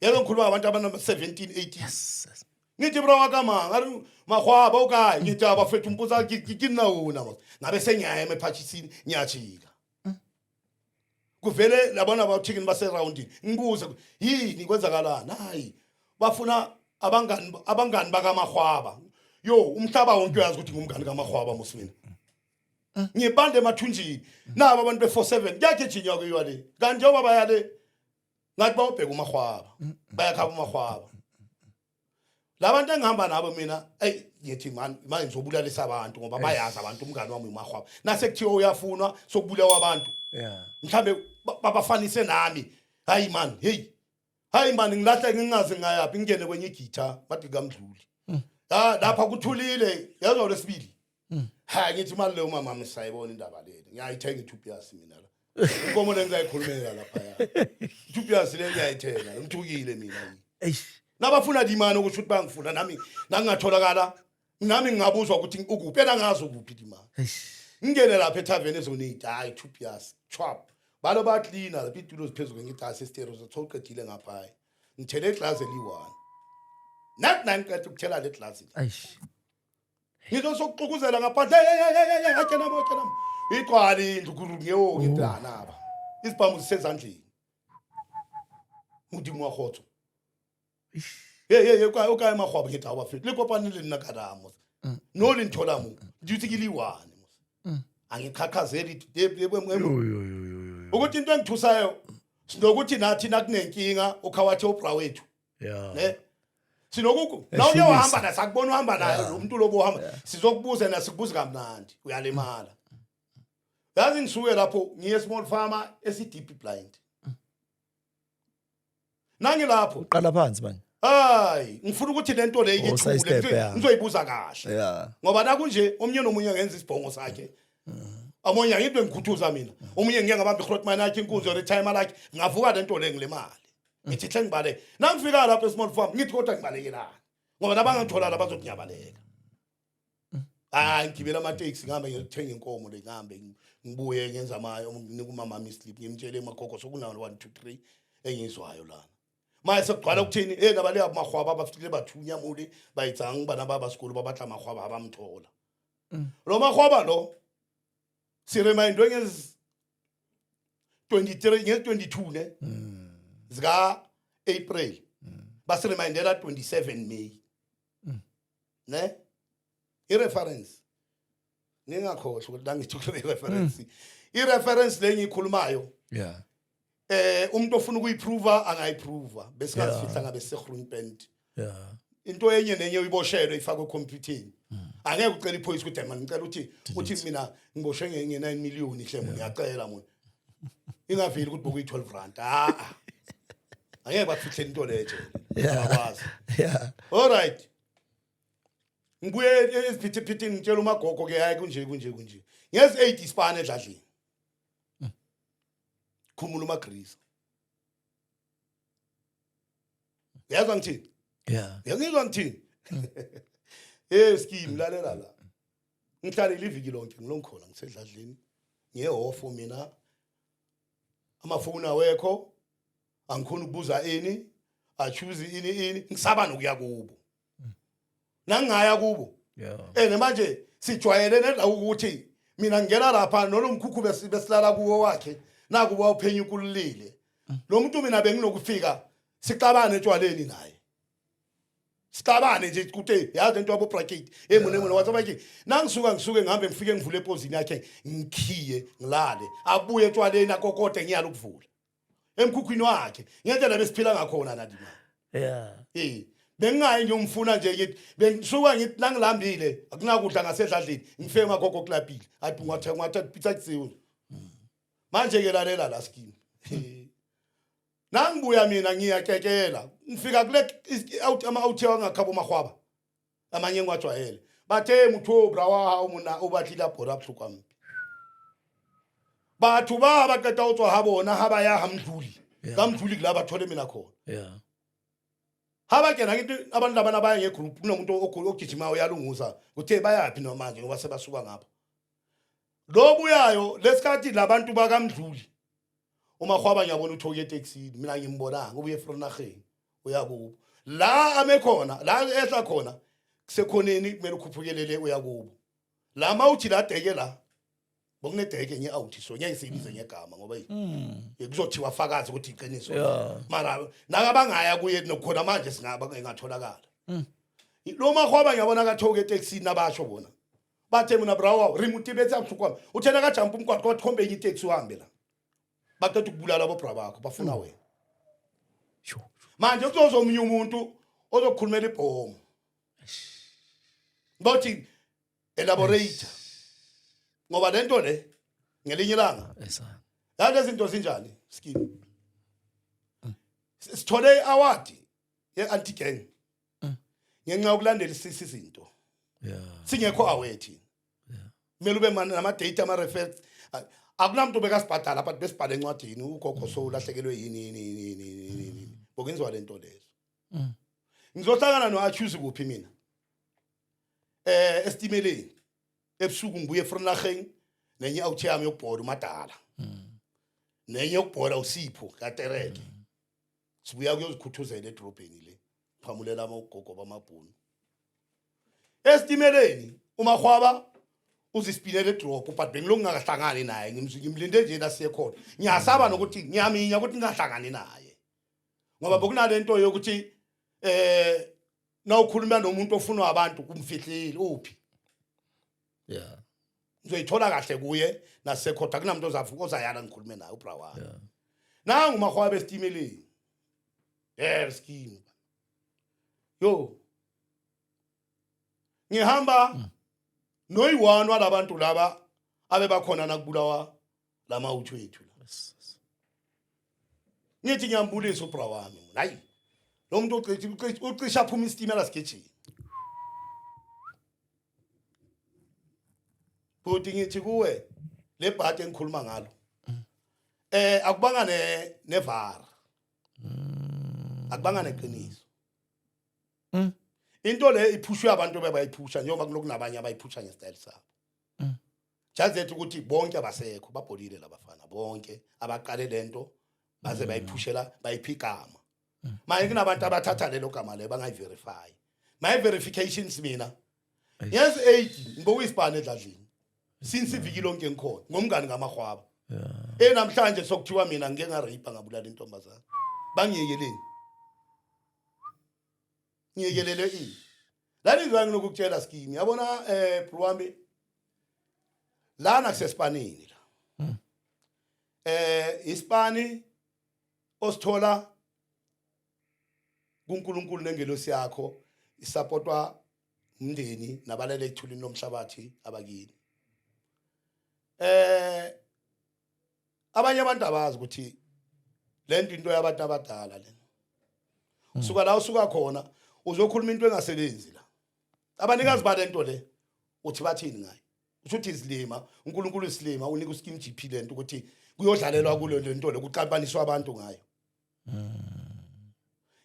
Yebo, ngikhuluma ngabantu abana 17, 18. Ngithi, "Bra wa ka mang?" Ari, "Mahwaba o kae?" Ngithi, "Abafethu mpotsa ke nna ona." Ngabe sengiyaya emephathisini, ngiyajika. Kuvele labona bathikini baseroundini, ngibuze, "Yini, kwenzakalani?" Hayi, bafuna abangani bakaMahwaba. Yo, umhlaba wonke uyazi ukuthi ngumngani kaMahwaba mos mina. Ngibande emathunjini nabo abantu be-47, kuyagijinywa kuyiwa le, kanti njengoba baya le ngathi bawubheka uMahwaba, bayakhaba uMahwaba. Labantu engihamba nabo mina, eyi, ngithi man, manje ngizobulalisa abantu ngoba bayazi abantu umngani wami uMahwaba. Nase kuthiwa uyafunwa, sokubulawa abantu. Mhlambe babafanise nami. Hayi man, hey, hayi man, ngilahle ngingazi ngayaphi, ngingene kwenye igitha bathi kamdluli. Ah, lapha kuthulile, yazwa lesibili. Ha, ngithi imali leyo mama misayibona indaba leni. Ngiyayithenga i-2 mina la. Inkomo le ngizayikhulumela lapha ya. I-2 le ngiyayithenga, ngithukile mina. Eish. Nabafuna dimane ukuthi bangifuna nami, nangingatholakala nami ngingabuzwa ukuthi ukuphi, ena ngazi ukuphi dimane. Eish. Ngingene lapha ethaveni ezonate, hayi, 2 chwap. Balo baklina lapha, itulo ziphezulu, ngithi asistero sothoqedile ngapha. Hayi, ngithele iglass eli-1 nathi nangiqeda ukuthela le glass. Eish. Ngizosokuxukuzela ngaphandle, hey hey hey hey, akena mo, akena mo, igcwala indlu kurungewo. Ngithi anaba izibhamu zisezandleni, Modimo wa kgotso. Hey hey hey, o kae Magwabo? Ngithi awabafethu le kopane le nna kadamo no le nthola mo dutse ke le one, angiqhaqhazeli. Yo yo yo yo yo. Ukuthi into engithusayo sinokuthi nathi nakunenkinga ukhawathe ubra wethu. Ne sinokuku na uye wahamba na sakubona uhamba nayo lo muntu lobo uhamba, sizokubuza na sikubuza kamnandi, uyalimala. Yazi ngisuke lapho ngiye small farmer esi-deep blind, nangilapho. Uqala phansi manje. Hayi, ngifuna ukuthi lento le Oh, ikithule. side step, yeah. Ngizoyibuza kahle ngoba nakunje omunye nomunye angenza isibhongo sakhe. Omunye angidwe ngikhuthuza mina, omunye ngike ngabamba ihrotman yakhe, inkunzi or itimer lakhe, ngavuka lento le ngilemali. Ngithi hle ngibaleke. Nangifika lapho e-small farm ngithi kodwa ngibalekelani? Ngoba nabangangithola la bazothi ngiyabaleka. Hayi, ngigibela amateksi, ngihambe ngiyothenga inkomo le, ngihambe ngibuye, ngenza amayo, nginika umama islip, ngimtshele, "Emagogo sokunawo 1 2 3 engizwayo lana." Manje sekugcwala ukuthini, hey, nabale abamahwaba abafikile bathunya mule bayitsang bana ba basikolo ba batla mahwaba, abamthola lo mahwaba lo. Siremindwe ngezi 23, ngezi 22 ne zika April, basiremindela 27 May ne i-reference. Ngingakhohlwa ukuthi nangithi i-reference, i-reference le engiyikhulumayo, umuntu ofuna ukuyiprova angayiprova, besingazifihla ngabe seGroenpunt. Into enye nenye uyiboshelwe, ifakwe ekhompyutheni. Angeke ucele iphoyisa ukuthi, "Man, ngicela uthi mina ngiboshwe nge-9 million hle mina ngiyacela mona." Ingaveli ukuthi bokuyi-12 rand. Ah ah. Angeke bakufihlele into leyo ejele. Abakwazi. All right, ngibuye eziphithiphithini, ngitshela umagogo ke, hayi, kunje kunje kunje. Ngezi 8 isipane edladleni, khumula umagrisa. Uyazwa ngithini? Yeah. Uyangizwa ngithini? Eh scheme, lalela la. Ngihlalele iviki lonke ngilongikhona ngisedladleni, ngiyehofo mina, amafoni awekho, angikhona ukubuza ini, achoose ini ini, ngisaba nokuya kubo. Nangingaya kubo, and manje sijwayele nela ukuthi mina ngingena lapha nolomkhukhu besilala kuwo wakhe, nakuba uphenya ukululile lo muntu. Mina benginokufika sixabane etshwaleni naye, sixabane nje ukuthi yazi lento yabo bracket emune emune wathi abake. Nangisuka ngisuke ngihambe, ngifike ngivule epozini yakhe, ngikhiye, ngilale. Abuye etshwaleni, akokote, ngiyala ukuvula. Emkhukhwini wakhe ngendlela besiphila ngakhona nathi manje. Eh, bengingayi ngiyomfuna nje, ngithi bengisuka ngithi nangilambile, akunakudla ngasedladleni, ngifike emagogo kulapile, athi ungathenga, ungathatha pizza kutsiwe. Manje ke lalela la scheme. Nangibuya mina ngiyakekela, ngifika kule out ama out angakhabo mahwaba amanye engiwajwayele, bathe motho bra wa hao mona o batlile a bora bohloko hampe. Batho ba ba qeta ho tswa ha bona, ha ba ya ha Mdluli, ka Mdluli kula bathole mina khona. Ha ba kena ngithi abantu labana baya ngegroup, kunomuntu ogijimayo uyalunguza, kuthe bayaphi noma manje ngoba sebasuka ngapha lo buyayo lesikhathi labantu bakaMdluli. Umahwaba ngiyabona uthoke etekisini, mina ngimbonanga ubuye eFronarheni uyakubo la ame khona, la ehla khona kusekhoneni, kumele ukhuphukelele uyakubo la mawuthi la deke la bokunedeke nge-out, so ngeke siyibize ngegama ngoba kuzothiwa fakazi ukuthi iqiniso. Mara nakabangaya kuye nokhona manje singaba engatholakala lo mahwaba. Ngiyabona kathoke etekisini, nabasho bona bathe mina brawa re motebetse a bohloko, uthena ka jampa umgwaqo, wathi khombe enye iteksi uhambe la, baqeda ukubulala bobra bakho, bafuna wena. Manje kuzoza omunye umuntu ozokhulumela ibhomu, bathi elaborate, ngoba lento le ngelinye ilanga yale zinto zinjani skin. Sithole i-award ye-anti gang ngenxa yokulandela isisi izinto singekho aware thina. Kumele ube nama-date, ama-reference. Akunamuntu bekasibhadala, but besibhale encwadini ugogo so ulahlekelwe yini yini yini yini yini yini, bokenziwa lento lezo. Ngizohlangana no-accuse kuphi mina? Esitimeleni ebusuku, ngibuye eFronarheng nenye out yami yokubhoda umadala, nenye yokubhoda uSipho kaTereke, sibuya kuyozikhuthuzela edrobheni le, phamulela amagogo bamabhunu esitimeleni. Umahwaba uzisipinela edrobho, but bengilokhu ngingakahlangani naye, ngimlinde nje la siye khona. Ngiyasaba nokuthi ngiyaminya ukuthi ngingahlangani naye, ngoba bekunalento yokuthi nawukhuluma nomuntu ofunwa abantu kumfihlile uphi. Ngizoyithola kahle kuye nasekhotha, kunamuntu ozavuka ozayala ngikhulume naye ubra wami. Nangu umahwaba esitimeleni, scheme yo, ngihamba noyi-one walabantu laba abebakhona nakubulawa lamawuthu ethu la. Ngithi ngiyambulisa ubra wami, hayi lo muntu ucishe aphuma isitimela sigijima. Futhi ngithi kuwe le bhadi engikhuluma ngalo akubanga ne nevara, akubanga neqiniso. Into le iphushwe abantu bebayiphusha, njengoba kulokunabanye abayiphusha ngesitayile sabo. Jazethu ukuthi bonke abasekho, babholile labafana bonke abaqale lento baze bayiphushela, bayipha igama. Manje kunabantu abathatha lelo gama leyo bangayiverify. My verifications mina ngezi 8 ngibokuyisibani edladlini since iviki lonke ngikhona ngomngani ngamahwaba. Namhlanje sokuthiwa mina ngike ngarape, ngabulala intombazana, bangiyekeleni? Ngiyekelele ini? Lani ngizwa nginokukutshela skimi, yabona bro wami, lana kusesipanini la, isipani osithola kuNkulunkulu nengelosi yakho, isupportwa umndeni nabalele ethulini lomhlabathi abakini. Abanye abantu abazi ukuthi lento into yabantu abadala lena. Usuka la usuka khona uzokhuluma into engasebenzi la. Abanikazi balento le uthi bathini ngayo? Usho ukuthi izilima, uNkulunkulu isilima unika uSkim GP lento ukuthi kuyodlalelwa kulo lento le, kuxabaniswa abantu ngayo.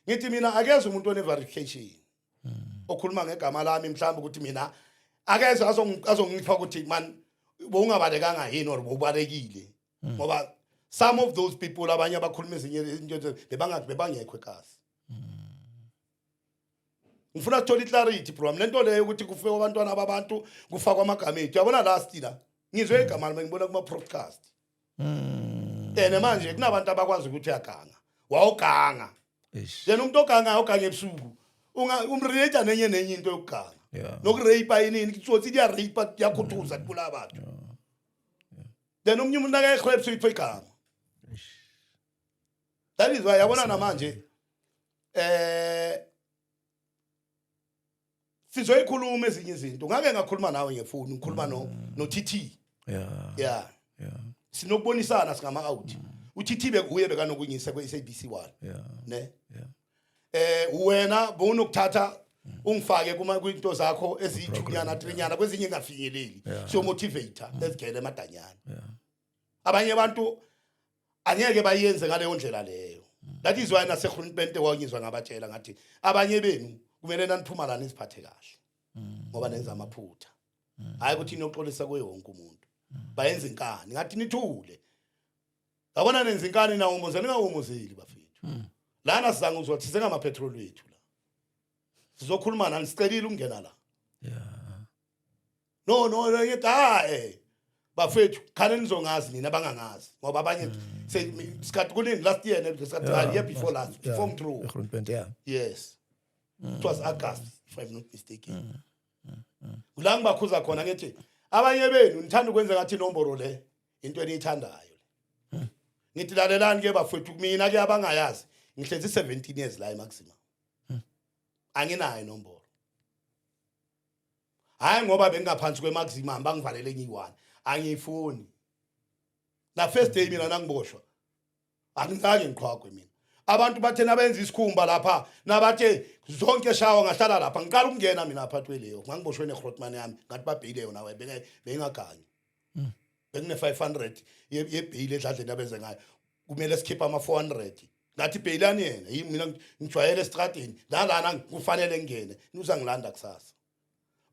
Ngithi mina akeze umuntu one verification okhuluma ngegama lami, mhlawumbe ukuthi mina akeze azongipha ukuthi man bowungabalekanga yini or bowubalekile, ngoba some of those people abanye abakhuluma ezinye izinto bebangathi bebangekho ekasi. Ngifuna sithole iclarity bro wami, lento leyo ukuthi kufike abantwana babantu kufakwa amagama ethu. Yabona last la ngizwe igama lami ngibona kuma podcast ene manje kunabantu abakwazi ukuthi uyaganga, wawuganga. Yena umuntu ogangayo oganga ebusuku unga umrelate nenye nenye into yokuganga nokurape inini, itsotsi liyarape, liyakhuthuza, kubulala abantu. Then omunye umuntu akayekhwepha uyipha igama. That is why yabona namanje sizoyikhuluma ezinye izinto. Ngake ngakhuluma nawe ngefoni, ngikhuluma no TT. Yeah. Sinokubonisana singama out. UTT bekuye bekanokunyisa kwe-SABC 1. Ne? Yeah. Wena bowunokuthatha ungifake kuma kwinto zakho eziyithunyana trinyana, kwezinye engafinyeleli. So motivator ezigele emadanyana. Abanye abantu angeke bayenze ngaleyo ndlela leyo. That is why naseGrootpunt wangizwa ngabatshela ngathi abanye benu kumele naniphuma la niziphathe kahle ngoba nenza amaphutha. Hayi ukuthi niyoxolisa kuye wonke umuntu. Bayenza inkani, ngathi nithule. Yabona, nenza inkani nawumuze ningawumuzeli, bafethu. Lana sizange uzothi singama petrol wethu la. Sizokhuluma nani, sicelile ukungena la. No, ngithi hayi bafethu, khane nizongazi nina abangangazi ngoba abanye sikhathi kunini, last year, ne sikhathi, year before last, before ngithrough. EGrootpunt, yeah. Yes, it was August, if I'm not mistaken, kula ngibakhuza khona ngithi abanye benu nithanda ukwenza ngathi inomboro le into eniyithandayo le. Ngithi lalelani ke bafethu, mina ke abangayazi, ngihlezi 17 years la eMaximum, anginayo inomboro. Hayi ngoba bengingaphansi kweMaximum bangivalele ngiyi-one, angiyifuni. Na first day mina nangiboshwa angizange ngiqhwagwe mina. Abantu bathe nabenza isikhumba lapha nabathe zonke shawa, ngahlala lapha. Ngiqala ukungena mina phakathi kweleyo, ngangiboshwe neGrootman yami, ngathi babheyile yona bengingagangi, bekune 500 yebheyili edladleni abenze ngayo, kumele sikhiphe ama 400. Ngathi bheyilani yena yimi, mina ngijwayele estradini nalana, kufanele ngingene, nuzangilanda kusasa.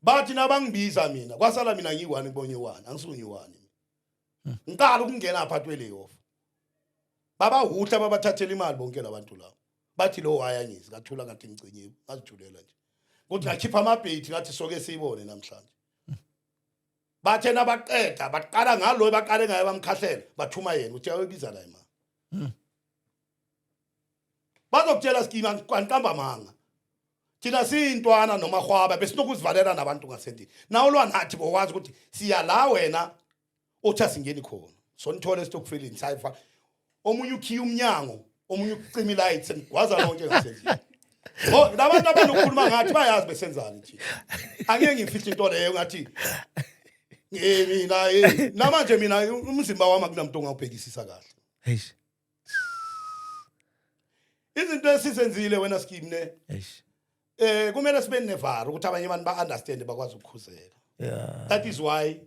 Bathi nabangibiza mina kwasala mina ngiyi-one kubonye one, angisuke one, ngiqala ukungena phakathi kweleyo. Babahuhla, babathathela imali bonke labantu labo. Bathi lo wayangizi, ngathula, ngathi ngicinyiwe, ngazithulela nje kuthi ngakhipha amabhethi, ngathi soke siyibone namhlanje. Bathe nabaqeda baqala ngalo, baqale ngaye, bamkhahlela, bathuma yena uthi ayobiza la imali. Bazokutshela skima, angiqamba amanga. Thina siyintwana nomahwaba besinokuzivalela nabantu ngasendini. Nawulwa nathi bowazi ukuthi siya la wena othi asingeni khona, sonithole esitokfeleni, sayifa omunye ukhiya umnyango, omunye ucima ilight, senigwaza lonke ngasendlini. Oh, labantu abanokukhuluma ngathi bayazi besenzani thina. Angeke ngifihle into leyo ngathi mina namanje mina umzimba wami akunamuntu ongawubhekisisa kahle. Eish. Izinto esizenzile wena scheme ne Eish. Kumele sibe nevara ukuthi abanye abantu ba understand, bakwazi ukukhuzeka. That is why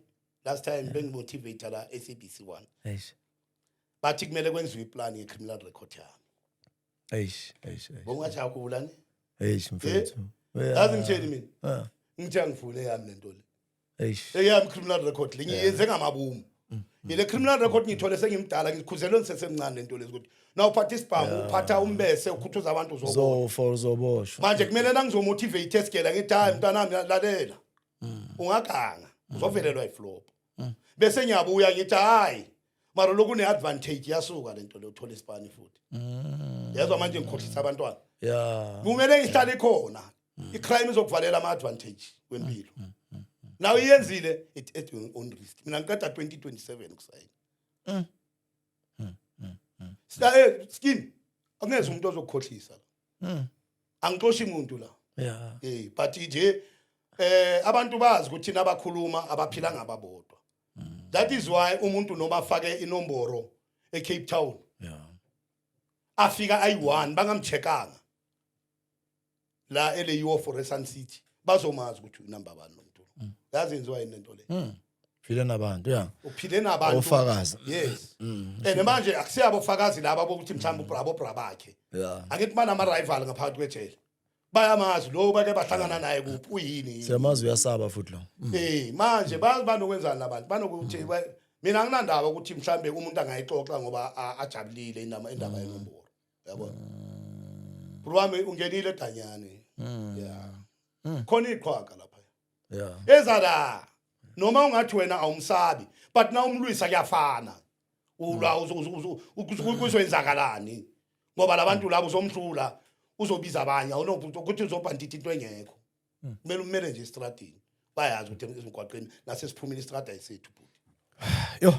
last time bengimotivate la SABC 1. Eish. Bathi kumele kwenziwe iplan ye criminal record yami. Eish. Eish. Eish. Bongajabula ne? Eish, mfethu. Yazi ngitsheni mina. Ngithi angifune yami lento le. Eish. Eyami criminal record le ngiyenze ngamabomu. Ile criminal record ngithole sengimdala, ngikhuzelwe ngisesemncane lento lezi ukuthi na uphatha isibhamu, uphatha umbese, ukhuthuza abantu, uzobona. Zofa, uzoboshwa. Manje kumele nangizomotivate esigela ngithi hayi mntanami, lalela. Ungaganga uzovelelwa iflop. Bese ngiyabuya ngithi hayi mara lokhu ne advantage, yasuka lento le, uthola isipani futhi. Yezwa manje ngikhohlisa abantwana. Kumele ngihlale khona. I-crime izokuvalela ama-advantage wempilo. Naw iyenzile it at your own risk. Mina ngiqeda 2027 ukusayina. Sila skin akungeze umuntu ozokukhohlisa la. Angixoshi umuntu la. But nje abantu bazi ukuthi nabakhuluma abaphila ngababodwa. That is why umuntu noma afake inomboro eCape Town afika ayi-1 bangamcheckanga la ele for Sun City, bazomazi ukuthi unumber bani lo muntu lo. Yazi yenziwa yini lento le? Phile nabantu, yeah. Uphile nabantu. Ofakazi. Yes, and manje akusiyabo ofakazi laba bokuthi mhlawumbe ubravo bra bakhe. Angithi banama rival ngaphakathi kwejele, bayamazi lo bake bahlangana naye kuphi, uyini. Siyamazi, uyasaba futhi lo. Manje banokwenzani labantu banokuthi mina anginandaba ukuthi mhlambe umuntu angayixoxa ngoba ajabulile inama indaba yenombolo, yabona. Bro wami, ungenile edanyane, yeah, khona iqhwaga lapha. Eza la noma ungathi wena awumsabi, but na umlwisa kuyafana ulwa kuzoyenzakalani ngoba labantu labo uzomhlula, uzobiza abanye, awunokuthi ukuthi uzobhanditha into engekho. Kumele umele nje estradini, bayazi ukuthi emgwaqeni nasesiphumile istrada esethu, bhuti. Yo,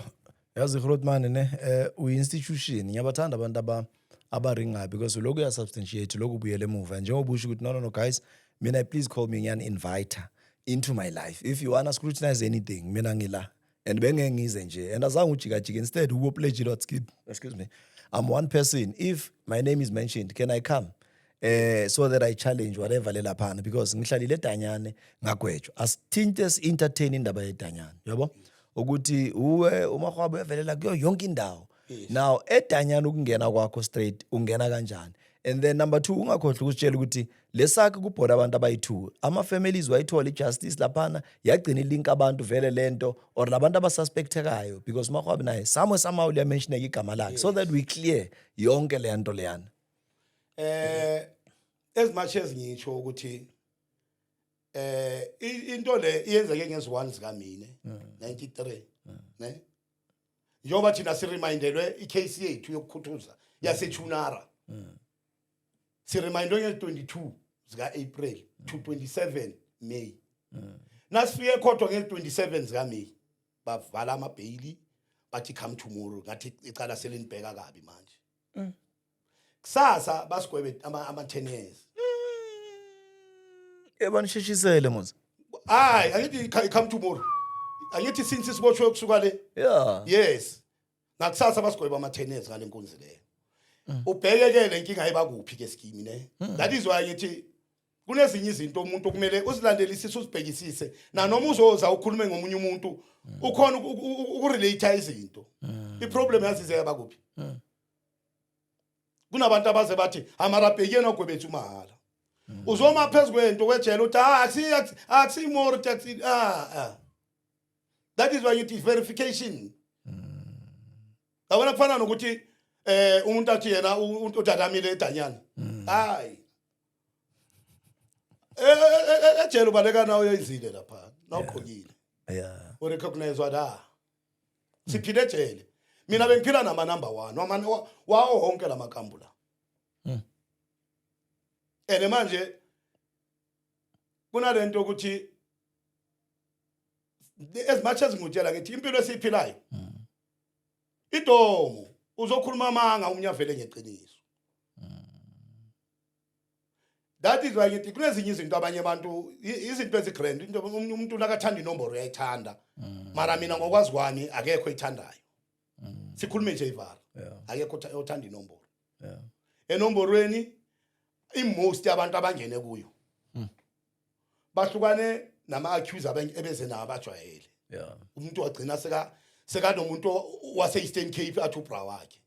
yazi Grootman ne uyi-institution. Ngiyabathanda abantu aba Abaringayo because lokhu uyasubstantiate, lokhu ubuyele emuva njengoba usho ukuthi, No, guys, mina, please call me, ngiyani-invite into my life. If you wanna scrutinize anything, mina ngila." And bengeke ngize nje and azange ujikajike, instead ubo-pledge lot skip, excuse me, "I'm one person. If my name is mentioned, can I come so that I challenge whatever le laphana, because ngihlalile edanyane, ngagwetshwa." Asithinte, si-entertain indaba yedanyane, yabo, ukuthi uwe uMahwaba uyavelela kuyo yonke indawo. Now edanyane, ukungena kwakho straight, ungena kanjani? And then number two, ungakhohlwa ukusitshela ukuthi lesakhe kubhoda abantu abayi-two, ama-families wayithola i-justice laphana, yagcina ilink abantu vele lento or labantu abasuspectekayo, because Mahwabi naye somewhere, somehow liyamentioneka igama lakhe, so that we clear yonke leya nto leyana. As much as ngisho ukuthi into le iyenzeke ngezi-1 zikaMay 93, ne, njengoba thina siremindelwe icase yethu yokukhuthuza yaseChinara, siremindwe nge-22 zika-April to 27 May. Nasifike kodwa nge-27 zikaMay, bavala amabheyili, bathi, "Come tomorrow." Ngathi icala selinibheka kabi manje. Kusasa basigwebe ama 10 years. Ebanisheshisele mos. Hayi, angithi come tomorrow, angithi since siboshwe kusuka le. Yes, ngakusasa basigweba ama 10 years ngale nkunzi leyo. Ubheke ke le nkinga ayibakuphi ke skimi, ne. That is why ngithi kunezinye izinto umuntu kumele uzilandelisise, uzibhekisise, nanoma uzoza ukhulume ngomunye umuntu, ukhona ukurelate izinto. Iproblem yazizeka bakuphi? Kunabantu abaze bathi amarabheki yena ogwebethu mahala, uzoma phezu kwento kwejele uthi, "Ah, akusi more taxi." Ah ah, that is why ngithi verification. Yabona, kufana nokuthi umuntu athi yena udalamile edanyana. Hayi, ejele ubaleka nawe, uyenzile lapha nawugqokile, urecognize la siphile ejele. Mina bengiphila nama number 1 wawo wonke lamakambu la. Ene manje kunalento ukuthi as much as ngutshela ngithi impilo esiyiphilayo idomo, uzokhuluma amanga, umunye avele ngeqiniso. That is why ngithi kunezinye izinto abanye abantu izinto ezigrand, into omunye umuntu nakathanda inomboro uyayithanda, mara mina ngokwazi kwami akekho oyithandayo. Sikhulume nje ivara, akekho othanda inomboro. Enomborweni imost yabantu abangene kuyo bahlukane nama-accuse ebeze nawo abajwayele. Umuntu wagcina sekanomuntu wase-Eastern Cape athi ubra wakhe.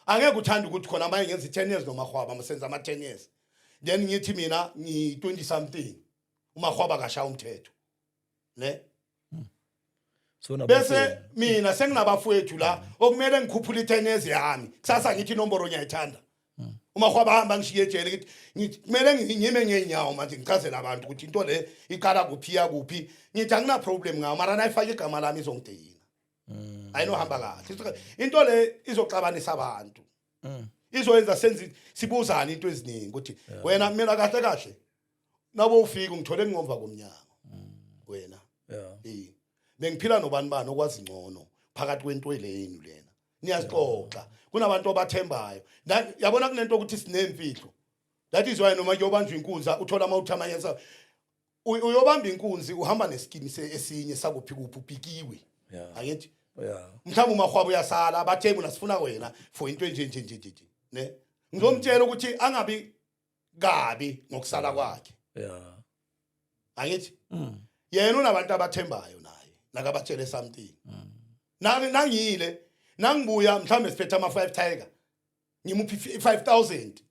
Angeke uthande ukuthi khona manje ngenza i-10 years noMahwaba, masenza ama-10 years, then ngithi mina ngi-20 something, uMahwaba kashaya umthetho, ne. So bese mina senginabafowethu la okumele ngikhuphule i-10 years yami. Kusasa ngithi inomboro ngiyayithanda, uMahwaba hamba ngishiye ejele, ngithi kumele ngime ngeenyawo manje, ngichazele abantu ukuthi into le iqala kuphi, iya kuphi. Ngithi angina problem ngayo, mara nayifaka igama lami izongidina, ayinohamba kahle. Into le izoxabanisa abantu, izoyenza senze sibuzane into eziningi ukuthi wena, mina kahle kahle nabo ufika ungithole ngomva komnyango wena. Eh, bengiphila nobani bani okwazi ngcono phakathi kwento lenu lena, niyazixoxa, kunabantu abathembayo. Yabona, kunento ukuthi sinemfihlo. That is why noma kuyobanjwa inkunzi, uthola amawuthi amanye uyobamba inkunzi, uhamba neskini esinye sakuphi kuphi, ubhikiwe. Angithi mhlawumbe uMahwaba uyasala, bathe mina sifuna wena for into enje nje nje nje, ne. Ngizomtshela ukuthi angabi kabi ngokusala kwakhe. Angithi yena unabantu abathembayo naye, nakabatshele something. Nangile nangibuya mhlawumbe siphethe ama 5 tiger, ngimuphi 5000,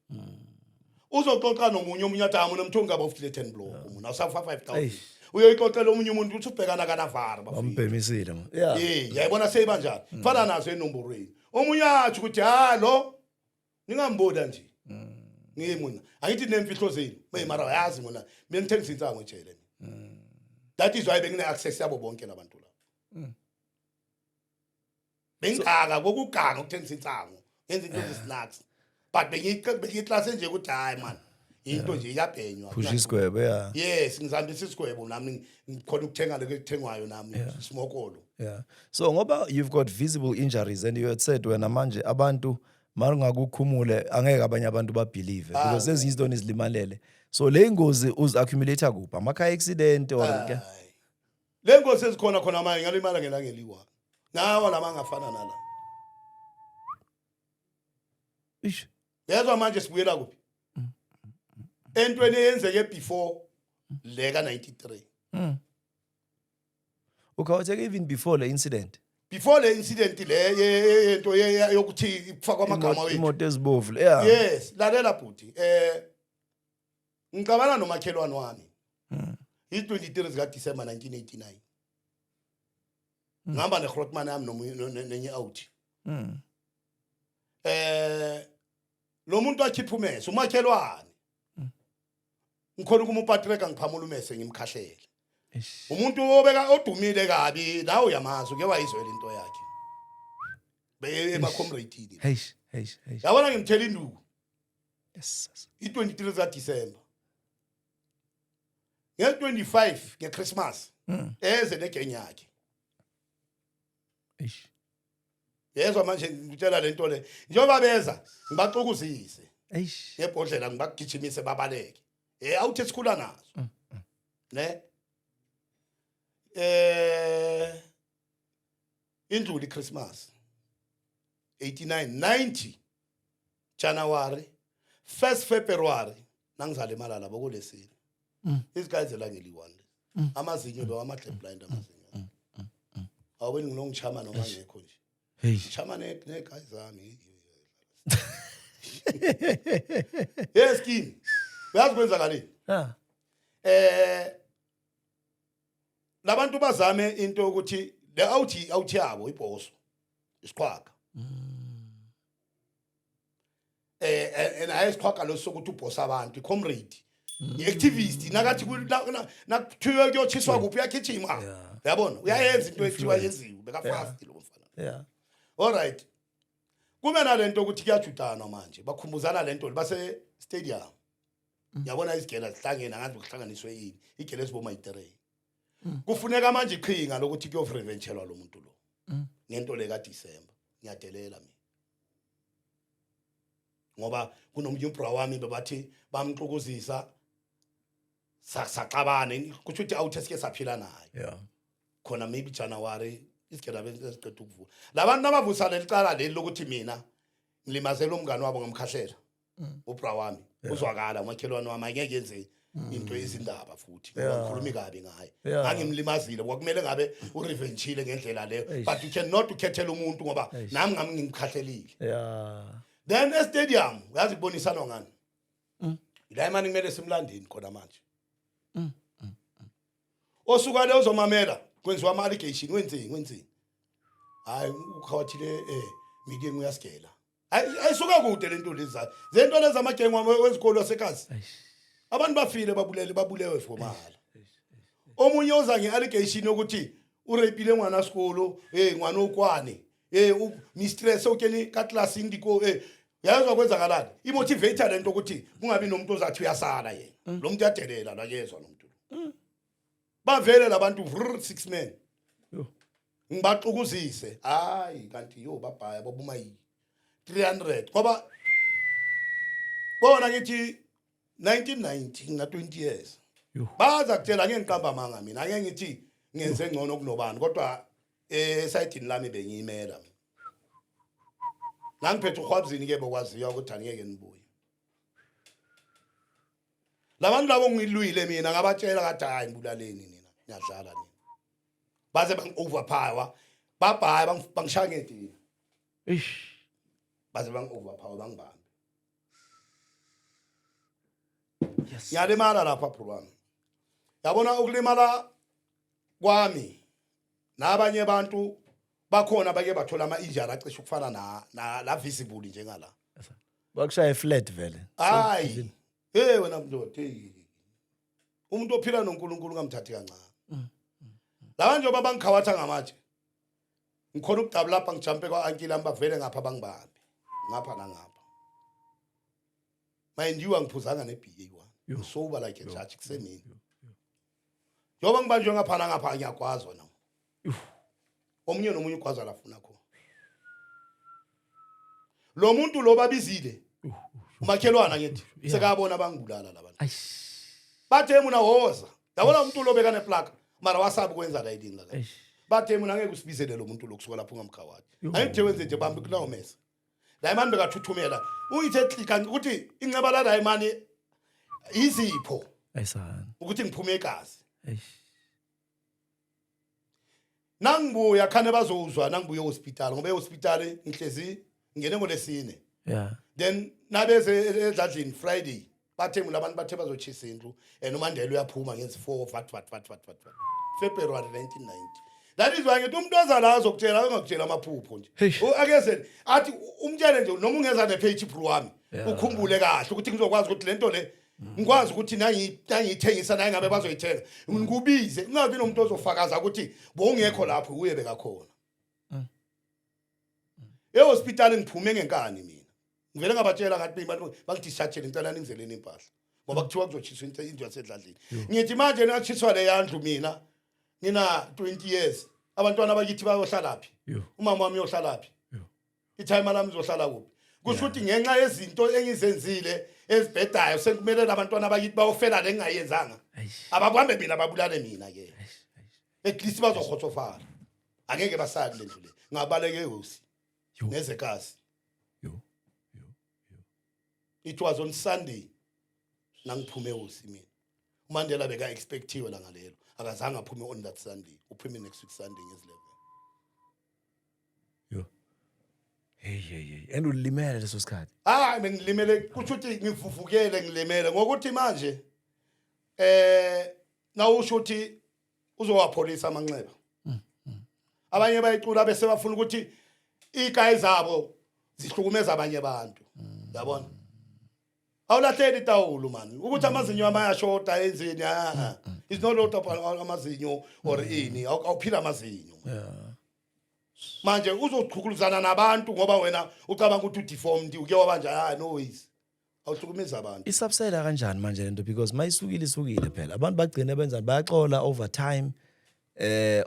uzoxoxa nomunye, omunye athi, "Ah, mina mthu ngaba ufile 10 block, umuntu awusafa 5000." Eish. Uyoyixoxela omunye umuntu ukuthi ubhekana kanavara bafika. Bambhemisile mo, yeah. Eh, yayibona seyiba njani? Fana nazo enomborweni, omunye athi ukuthi ha, lo ningambona nje ngimuna. Angithi nemfihlo zenu hey, mara yazi mina mina ngithengisa insango ejele mina. That is why bengine access yabo bonke labantu la. Bengiganga kokuganga ukuthengisa insango, ngenza into ezi-snacks, but bengiyiklase nje ukuthi hayi man, into nje iyabhenywa. Phusha isigwebo, yeah. Yes, ngizihambisa isigwebo nami, ngikhona ukuthenga lokho ekuthengwayo nami, smokolo. Yeah. So ngoba you've got visible injuries and you had said wena manje abantu Mara ungakukhumule angeke abanye abantu babelieve because ezinye izinto nizilimalele. So le ngozi uzi accumulate kuphi? Ama car accident or ke? Hayi. Le ngozi ezikhona khona manje ngalimala ngelanga eliwa. Nawa lama angafana nala. Ish. Yezwa manje sibuyela kuphi? Entweni eyenzeke before le ka 93. Ukhawutheke even before the incident. Before le incident le yento yokuthi kufakwa amagama wethu. Imoto ezibovu. Yeah. Yes, lalela bhuti. Ngixabana nomakhelwane wami. I-23 zika December 1989. Ngihamba neGrotman yami nenye out. Lo muntu akhipha umese umakhelwane. Ngikhona ukumupatreka ngiphamula umese ngimkhahlele. Umuntu obeka odumile kabi nawe uyamazi uke wayizwela into yakhe. Be ema-comrade. Eish, eish, eish. Yabona ngimthela induku. Yes. I-23 zika December. Nge-25 ngeChristmas eze negeng yakhe. Eish. Yezwa manje ngitshela lento le. Njengoba beza ngibaxukuzise Eish. ngebhodlela ngibagijimise babaleke. Awuthi sikhula nazo. Ne? Indluli iChristmas 89 90 January 1st February nangizalimala labo kulesini. Izigayi zelangeli one. Amazinyo lo amahle blind amazinyo. Awubeni ngilongichama noma ngekho nje. Hey. Chama ne guys zami. Yes King. Uyazi kwenzakaleni? Ah. Labantu bazame into ukuthi le out yabo ibhoso isiqhwaga. And ayisiqhwaga lo sokuthi ubhosa abantu icomrade. I-activist nakathi nakuthiwe kuyothiswa kuphi uyagijima. Uyabona uyayenza into ekuthiwa yenziwe beka fast lo mfana. All right. Kube nalento ukuthi kuyajudana manje bakhumbuzana lento base stadium. Yabona izigela zihlangene angazi kuhlanganiswe yini igele eziboma yi3. Kufuneka manje iqhinga lokuthi kuyorevengelwa lo muntu lo. Ngento le ka December ngiyadelela mina. Ngoba kunomunye ubra wami bebathi bamxukuzisa saxabana kusho ukuthi awuthe sike saphila naye. Khona maybe January isigela besiqeda ukuvula. Labantu abavusa lelicala leli lokuthi mina ngilimazela umngane wabo ngamkhahlela. Ubra wami uzwakala umakhelwane wami angeke yenze into izindaba futhi ngikhuluma kabi ngaye. Ngangimlimazile kwakumele ngabe urevengeile ngendlela leyo but you cannot ukhethela umuntu ngoba nami ngami ngimkhahlelile. Then e stadium uyazi kubonisana ngani? La imani kumele simlandeni khona manje. Osuka le uzomamela kwenziwa ama allegation wenzeni. Hayi ukhawathile meeting uyasigela. Ayisuka kude lento lezi. Zento lezi amagenge wezikolo waseKasi. Abantu bafile babulele babulewe for mahala. Omunye oza ngeallegation yokuthi urapile ngwana sikolo, ngwana okwane, mistress okeni ka class indiko uyazwa kwenzakalani? Imotivator lento ukuthi kungabi nomuntu ozathi uyasala yena. Lo muntu uyadelela la yezwa lo muntu. Bavele labantu 6 men. Ngibaxukuzise. Hayi kanti yo babhaya babuma yi 300 ngoba bona ngithi 1990 ngina 20 years. Baza kutshela ngeke ngiqamba amanga mina angeke ngithi ngenze ngcono kunobani kodwa esayidini lami bengiyimela mina. Ngangiphethe uHwabzini ke bokwaziwa ukuthi angeke nibuye. Labantu labo ngilwile mina ngabatshela kathi hayi ngibulaleni nina ngiyadlala nina. Baze bang overpower babhaya bangishaya ngedini. Eish. Baze bang overpower bangibambe. Yes. Ngiyalimala lapha bro wami. Yabona ukulimala kwami nabanye abantu bakhona bake bathola ama injury acishe ukufana na la visible njengala. Bakushaya flat vele. Hayi. Hey wena mndoda hey. Umuntu ophila noNkulunkulu ngamthathi kancane. Laba nje bangikhawatha ngamatshe. Ngikhona ukudabula lapha ngijumpe kwa uncle lami bavele ngapha bangibambe. Ngapha nangapha. Mind you angiphuzanga neBA one. Sober like a judge kusemini. Njengoba ngibanjwe ngapha nangapha ngiyagwazwa na. Omunye nomunye ugwazwa la afuna khona. Lo muntu lo babizile umakhelwana, ngithi sekabona bangibulala labantu. Eish. Bathe muna woza, yabona umuntu lo bekane plug, mara wasabi ukwenza la yini la. Eish. Bathe muna ngeke usibizele lo muntu lo kusuka lapho ungamkhawati. Ayithe wenze nje, bambi kunawo mesa la imani bekathuthumela, ungithe klika ukuthi inceba la imani izipho Ayisana. ukuthi ngiphume igazi. Eish. Nangibuya khane bazozwa nangibuya ehospital, ngoba ehospital ngihlezi ngene ngolesine. Then nabeze edladlini Friday, bathe labantu bathe bazochisa indlu and uMandela uyaphuma ngenzi 4 vat vat vat vat vat vat, February 1990. That is why ngithi umuntu ozala azokutshela, angakutshela amaphupho nje. Hey. Akeze athi umtshele nje noma ungeza nepage bro wami. Ukhumbule kahle ukuthi ngizokwazi ukuthi lento le ngikwazi ukuthi nangiyithengisa naye ngabe bazoyithenga, ngikubize, kungabi nomuntu ozofakaza ukuthi bowungekho lapho, uye bekakhona ehospital. Ngiphume ngenkani mina, ngivele ngabatshela ngathi bantu bangidischarge, ngicela ningizeleni impahla ngoba kuthiwa kuzochiswa into, indlu yasedladleni. Ngithi manje natshiswa le yandlu, mina ngina 20 years, abantwana bakithi bayohlalaphi? Yo. Umama wami uyohlalaphi? Yo. Ithayima lami lizohlala kuphi? Kusho ukuthi ngenxa yezinto engizenzile ezibhedayo, sekumele labantwana bakithi bayofela le ngingayenzanga. Eish. Ababambe mina, babulale mina ke, at least bazokhotshofala, angeke basali le ndlu le. Ngabaleka ehosi Yo. nezekasi. Yo. It was on Sunday nangiphume ehosi mina. uMandela beka expectiwe la ngalelo, akazange aphume on that Sunday, uphume next week Sunday ngezi-11. Yo. Hey hey hey. And ulimele leso sikhathi? Hayi, bengilimele, kusho ukuthi ngivuvukele, ngilimele ngokuthi manje nawusho ukuthi uzowapholisa amanxeba. Abanye bayicula bese bafuna ukuthi igayi zabo zihlukumeza abanye abantu, yabona? Awulahleli itawulu man ukuthi amazinyo amayashoda enzeni. Ah, it's not all about amazinyo or ini. Awuphila amazinyo. Manje uzochukuluzana nabantu ngoba wena ucabanga ukuthi udeformed, uke wabanja. Ah, no ways, awuhlukumeza abantu. Isubside kanjani manje lento? Because mayisukile isukile phela. Abantu bagcine benzani? Bayaxola over time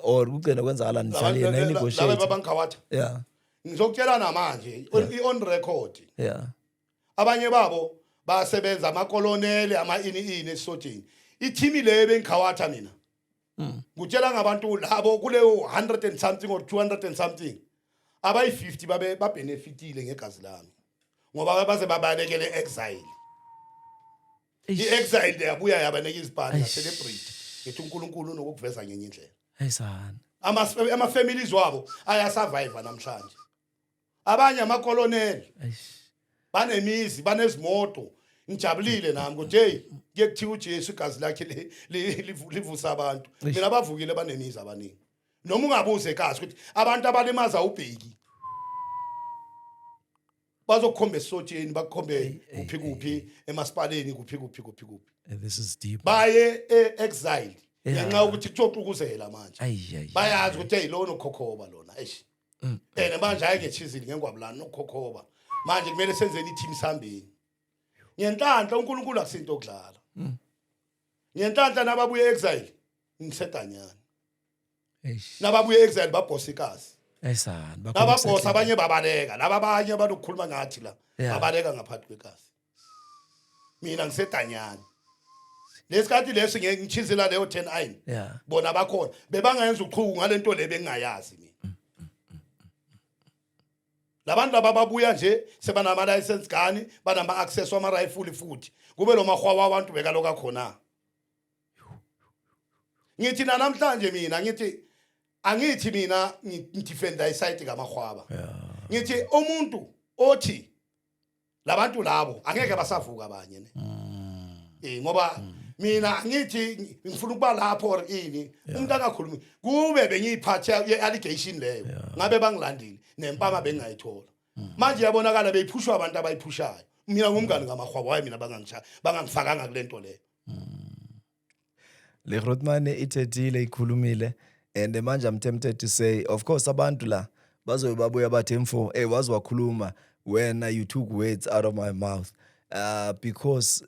or kugcina kwenzakalani, nihlale Laba negotiate? Babankhawatha. Ngizokutshela namanje, i-on record. Abanye babo basebenza amakolonele, ama-ini ini esisotsheni, ithimi leyo bengikhawatha mina. Ngutshela ngabantu labo kuleyo 100 and something or 200 and something, abayi-50 babe babenefitile ngegazi lami ngoba baze babalekele exile. I-exile yabuya yabanika izibhani, ngacelebrate, ngithi uNkulunkulu unokukuveza ngenye indlela. Ayisana. Ama-families wabo ayasurvive namhlanje, abanye amakoloneli. Eish. Banemizi, banezimoto. Ngijabulile nami ukuthi hey, kuye kuthiwa uJesu igazi lakhe livusa abantu. Mina bavukile, banemizi abaningi. Noma ungabuza ekazi ukuthi abantu abalimaza ubheki bazokukhomba esotsheni, bakukhombe kuphi kuphi, emasipaleni, kuphi kuphi kuphi kuphi. This is deep. Baye e-exile ngenxa yokuthi kuyoxukuzela manje. Ay ay. Bayazi ukuthi hey, lona ukhokhoba lona, eish, and manje hayi ngechizile ngengwabulana nokukhokhoba. Manje kumele senzeni i-team, sihambeni. Ngenhlanhla uNkulunkulu akusinto okudlala. Ngenhlanhla nababuye exile ngisedanyana. Eish. Nababuye exile babhosa ikazi. Ayisana. Nababhosa abanye babaleka, laba abanye abanokukhuluma ngathi la babaleka ngaphansi kwekazi. Mina ngisedanyana lesikhathi leso, ngishizela leyo 10 ayini. Bona bakhona bebangayenza uqhuku ngalento le bengingayazi mina. Labantu laba babuya nje sebanama license gani, banama access wama rifle, futhi kube lo mahwawa abantu bekaloka khona. Ngithi namhlanje mina ngithi angithi mina ngidefenda iside kamahwaba. Ngithi umuntu othi labantu labo angeke basavuka abanye ne, ngoba mina angithi ngifuna ukuba lapho or ini. Umuntu angakhulumi, kube bengiyiphathe ye-allegation leyo ngabe bangilandile nempama bengingayithola. Manje yabonakala beyiphushwa abantu abayiphushayo. Mina ngumngani kamahwaba, waye mina bangangisha bangangifakanga kule nto leyo. Le Grootman ithethile, ikhulumile, and manje I'm tempted to say, of course abantu la bazobe babuya bathi, mfo, hey, wazi wakhuluma wena, you took words out of my mouth, because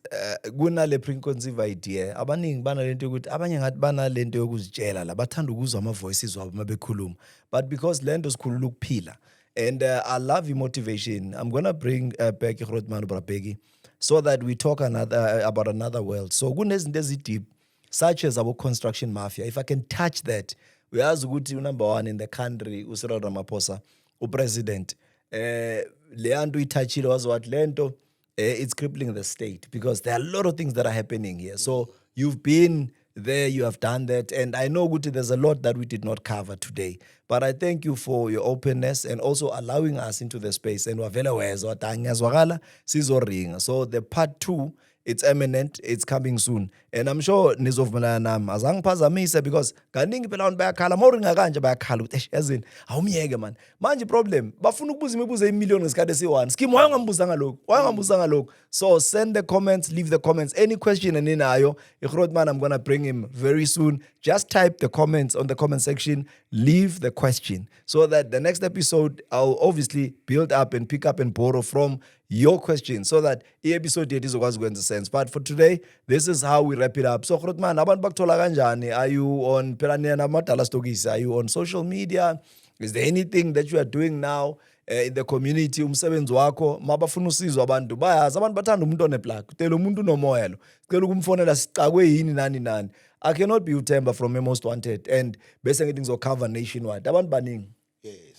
kunale preconceived idea, abaningi banalento yokuthi abanye ngathi banalento yokuzitshela la, bathanda ukuzwa ama voices wabo uma bekhuluma, but because lento sikhulula ukuphila. And I love your motivation. I'm gonna bring back Grootman Brabegi so that we talk another about another world. So kunezinto ezi-deep such as our construction mafia. If I can touch that, uyazi ukuthi number one in the country, uCyril Ramaphosa, upresident, leya nto uyitouchile, waze wathi le nto it's crippling the state because there are a lot of things that are happening here. So you've been there, you have done that, and I know ukuthi there's a lot that we did not cover today. But I thank you for your openness and also allowing us into the space. And wavele wezwa wathi, "Ah, ngiyazwakala sizoringa." So the part two, it's imminent, it's coming soon. And I'm sure nizovumelana nami. Azangiphazamise because kaningi phela abantu bayakhala, mawuringa kanje bayakhala ukuthi, "Eish, yazini, awumyeke man." Manje problem, bafuna ukubuza imibuzo eyimillion ngesikhathi esi-one. Skim, why ungambuzanga lokhu? Why ungambuzanga lokhu? So send the comments, leave the comments. Any question eninayo, iGrootman, I'm gonna bring him very soon. Just type the comments on the comment section, leave the question so that the next episode I'll obviously build up and pick up and borrow from your question so that i-episode yethu izokwazi ukwenza sense. But for today, this is how we wrap it up. So Grootman, abantu bakuthola kanjani? Are you on, phela nina amadala stokisi, are you on social media? Is there anything that you are doing now in the community, umsebenzi wakho? Mabafuna usizo abantu bayazi, abantu bathanda umuntu oneplug. Tela umuntu unomoya lo. Sicela ukumfonela, sicakwe yini, nani nani. I cannot be uThemba from Most Wanted and bese ngithi ngizocover nationwide. Abantu baningi.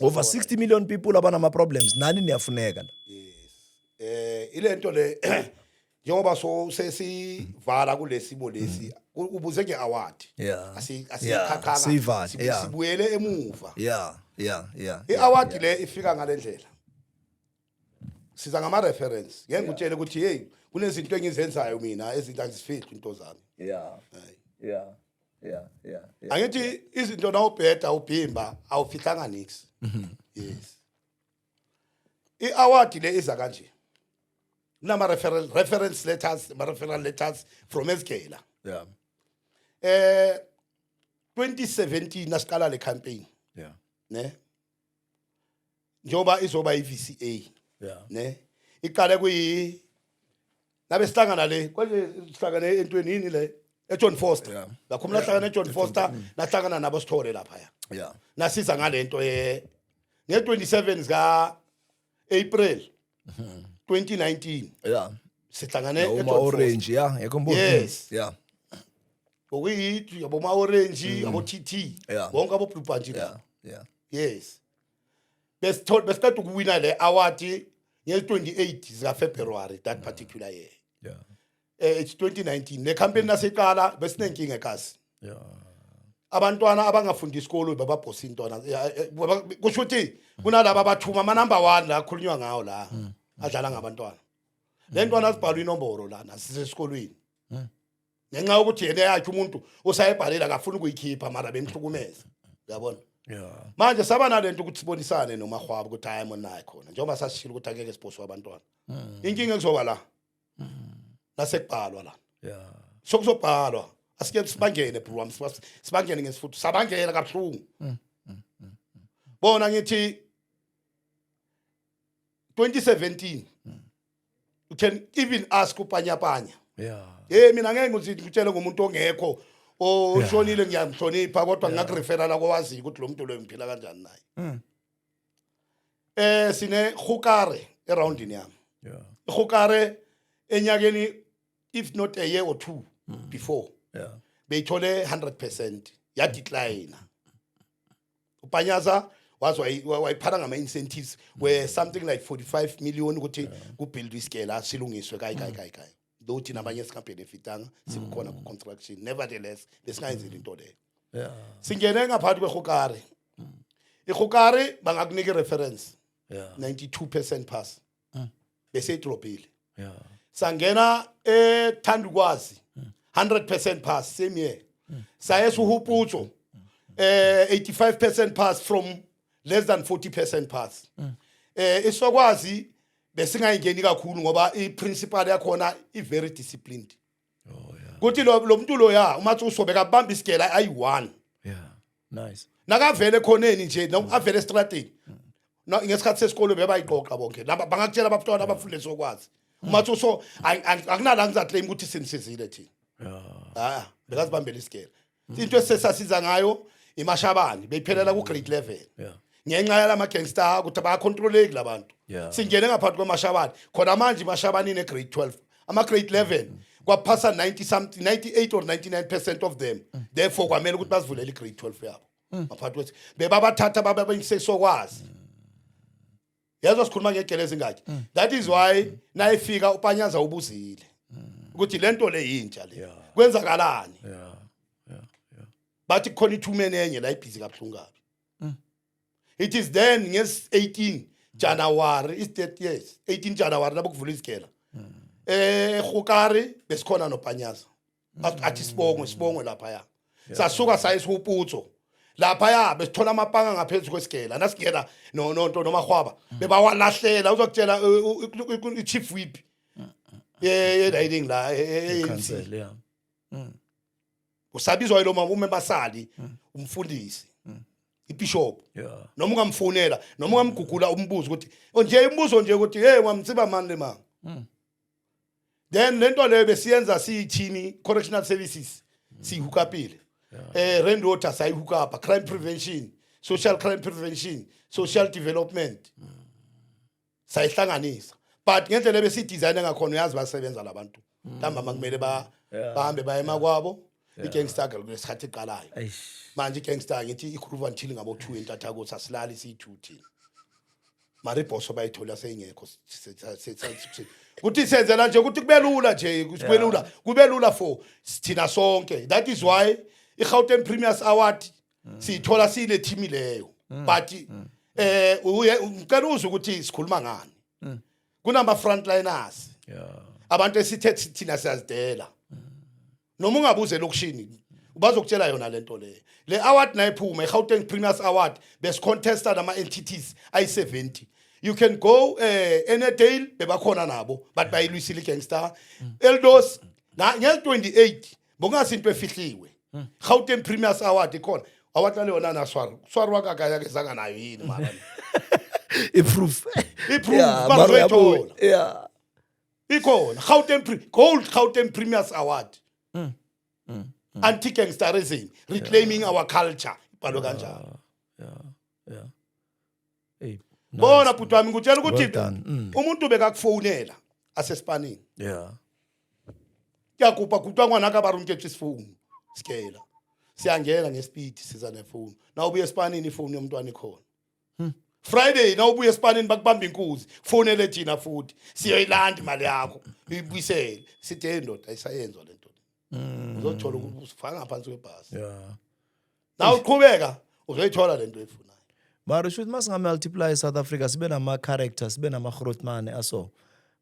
Over 60 million people abanama problems. Nani niyafuneka la. Ilento le, njengoba so sesivala kulesimo lesi, ubuze ngeaward. Asiqhaqhanga. Siyivale, Sibuyele emuva. I-award le ifika ngalendlela, siza ngama reference. Ngeke ngikutshele ukuthi hey, kunezinto engizenzayo mina, ezinto angizifihli into zami. Angithi izinto nawubheda ubhimba awufihlanga nix. Yes, i-award le iza kanje, kunama reference letters, ama referral letters from esigela. 2017 nasiqala le campaign, ne njengoba izoba i-VCA, ne iqale kuyi nabe sihlangana le konje, sihlangane entweni yini le eJohn Foster. Ngakhuluma, nahlangana eJohn Foster, nahlangana nabo Sithole lapha. Nasiza ngalento ye nge-27 zika April 2019. Sihlangane Uma eJohn Foster. Orange, yeah, yakhumbula. Yes. Ngokuyithi yabo ma orange, abo TT, bonke abo blue bunch. Yes, besithola, besiqeda ukuwina le award nge-28 zika February that particular year. It's 2019 le campaign nasiqala, besinenkinga ekasi. Abantwana abangafundi isikolo bababhosa intwana. Kusho ukuthi kunalaba abathuma ama number 1 la khulunywa ngawo la adlala ngabantwana. Le ntwana sibhalwa inomboro la nasisesikolweni ngenxa yokuthi yena yakhe umuntu usayebhalela, akafuni ukuyikhipha, mara bemhlukumeza, uyabona. Manje saba nalento ukuthi sibonisane nomahwabo ukuthi hayi mona, naye khona njengoba sasishilo ukuthi angeke sibhoswe abantwana, inkinga ekuzoba la nasekubhalwa la, sokuzobhalwa, asike sibangene bro wami, sibangene ngesifuthu, sabangena kabuhlungu. Bona ngithi 2017, you can even ask upanyapanya. Hey, mina ngeke ngikutshele ngomuntu ongekho oshonile, ngiyamhlonipha, kodwa ngingakurefera la kowaziyo ukuthi lo muntu lo ngiphila kanjani naye. Sine Hukare eroundini yami. Hukare enyakeni, if not a year or two before, beyithole 100%, ya decline. Upanyaza waze wayiphana ngama incentives were something like 45 million ukuthi kubuild isikela silungiswe kayi kayi kayi kayi, though thina abanye singabenefitanga, sikukhona ku construction, nevertheless besingayenzeli into leyo. Singene ngaphakathi kwehukare, ihukare bangakunika i-reference, 92% pass, bese idropile. Sangena eThandukwazi, 100% pass, same year. Saye suhuputso, 85% pass from less than 40% pass. Isokwazi besingayingeni kakhulu ngoba i-principal yakhona i very disciplined. Kuthi lo muntu lo ya umathi usobeka bamba isigela ayi-1. Yeah. Nice. Nakavele ekhoneni nje, avele estradini. Ngesikhathi sesikolo bebayiqoqa bonke laba, bangakutshela abantwana abafunde sokwazi umathi uso akunala ngizaclaim ukuthi sinisizile thina. Ah, bekazibambela isigela. Into esesasiza ngayo imashabani beyiphelela ku grade 11. Ngenxa yalama gangster ukuthi abacontroleki labantu. Singene ngaphansi kweMashabane. Khona manje iMashabane ine grade 12, ama grade 11 kwaphasa 90 something, 98 or 99% of them. Therefore kwamele ukuthi bazivulele i-grade 12 yabo. Ngaphansi kwethi bebabathatha babayisesokwazi. Yazo sikhuluma ngegele ezingaki. That is why nayifika uPanyaza ubuzile ukuthi lento le yintsha le. Kwenzakalani? Bathi kukhona ithumene enye la ibhizi kabuhlungu kabi. It is then nges 18 January, is that, yes, 18 January lapho kuvula izigela. Gokare besikhona noPanyaza. Athi sibongwe, sibongwe lapha ya. Sasuka saye siwuputso. Lapha ya besithola amapanga ngaphezulu kwesigela. Nasigela no no nto nomahwaba. Bebawalahlela uzokutshela i-chief whip. Ye riding la ANC. Council, yeah. Usabizwa yilo mama umebasali umfundisi. Ibishop. Noma ungamfonela, noma ungamgugula, umbuzo ukuthi nje umbuzo nje ukuthi, "Hey, wamtsiba mani le mama?" Then lento leyo besiyenza siyi-team correctional services, siyihookupile Rand Water, sayihook up crime prevention, social crime prevention, social development, sayihlanganisa. But ngendlela ebesiyidesign ngakhona, uyazi basebenza labantu ntambama kumele ba bahambe baye emakwabo. I-gangster kulesikhathi eqalayo. Eish. Manje i-gangster ngithi igroove until ngabo 2 entathakuthi asilali siyi-2 thina, mara ibhoso bayithola seyingekho. Kuthi senzela nje ukuthi kube lula nje, kube lula, kube lula for thina sonke. That is why i-Gauteng Premiers Award siyithola siyile team leyo. But uye ngicela uzwe ukuthi sikhuluma ngani. Kunama frontliners, abantu esithe thina siyazidela. Noma ungabuza elokishini bazokutshela yona lento leyo. Le award nayiphuma, i-Gauteng Premiers Award, besicontesta nama entities ayi-70. You can go Ennerdale, bebakhona nabo, but bayilwisile i-gangster. Eldos nge-28 bokungasinto efihliwe. Gauteng Premiers Award ikhona, award le yona naswar swar wakakayakezanga nayo yini mara? I-proof. I-proof, mara bazoyithola. uyabuya. Ikhona Gauteng Gold Gauteng Premiers Award, anti gangsterism, reclaiming our culture, ibhalwe kanjalo. Yeah. Hey. Bona bhuti wami, ngikutshela ukuthi Well done. Umuntu bekakufonela asesipanini. Kuyakupa kutwa ngwana ka ba ronketswe isifoni sikela, siyangena ngespeed, siza nefoni. Na ubuye esipanini ifoni yomntwana ikhona. Friday na ubuye esipanini bakubamba inkuzi, fonele thina futhi siyoyilanda imali yakho uyibuyisele. Sithi, "Hey ndoda, ayisayenzwa lento le." Uzothola ukuthi usifaka ngaphansi kwebhasi. Na uqhubeka uzoyithola lento oyifunayo. Mara shuthi masinga-multiply South Africa, sibe nama-character, sibe nama-grootman aso.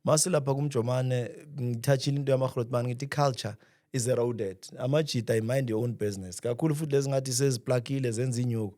Masilapha kumjomane ngithathile into yama-grootman, ngithi culture is eroded. Amajita, mind your own business. Kakhulu futhi lezi ngathi seziplakile zenza inyuko.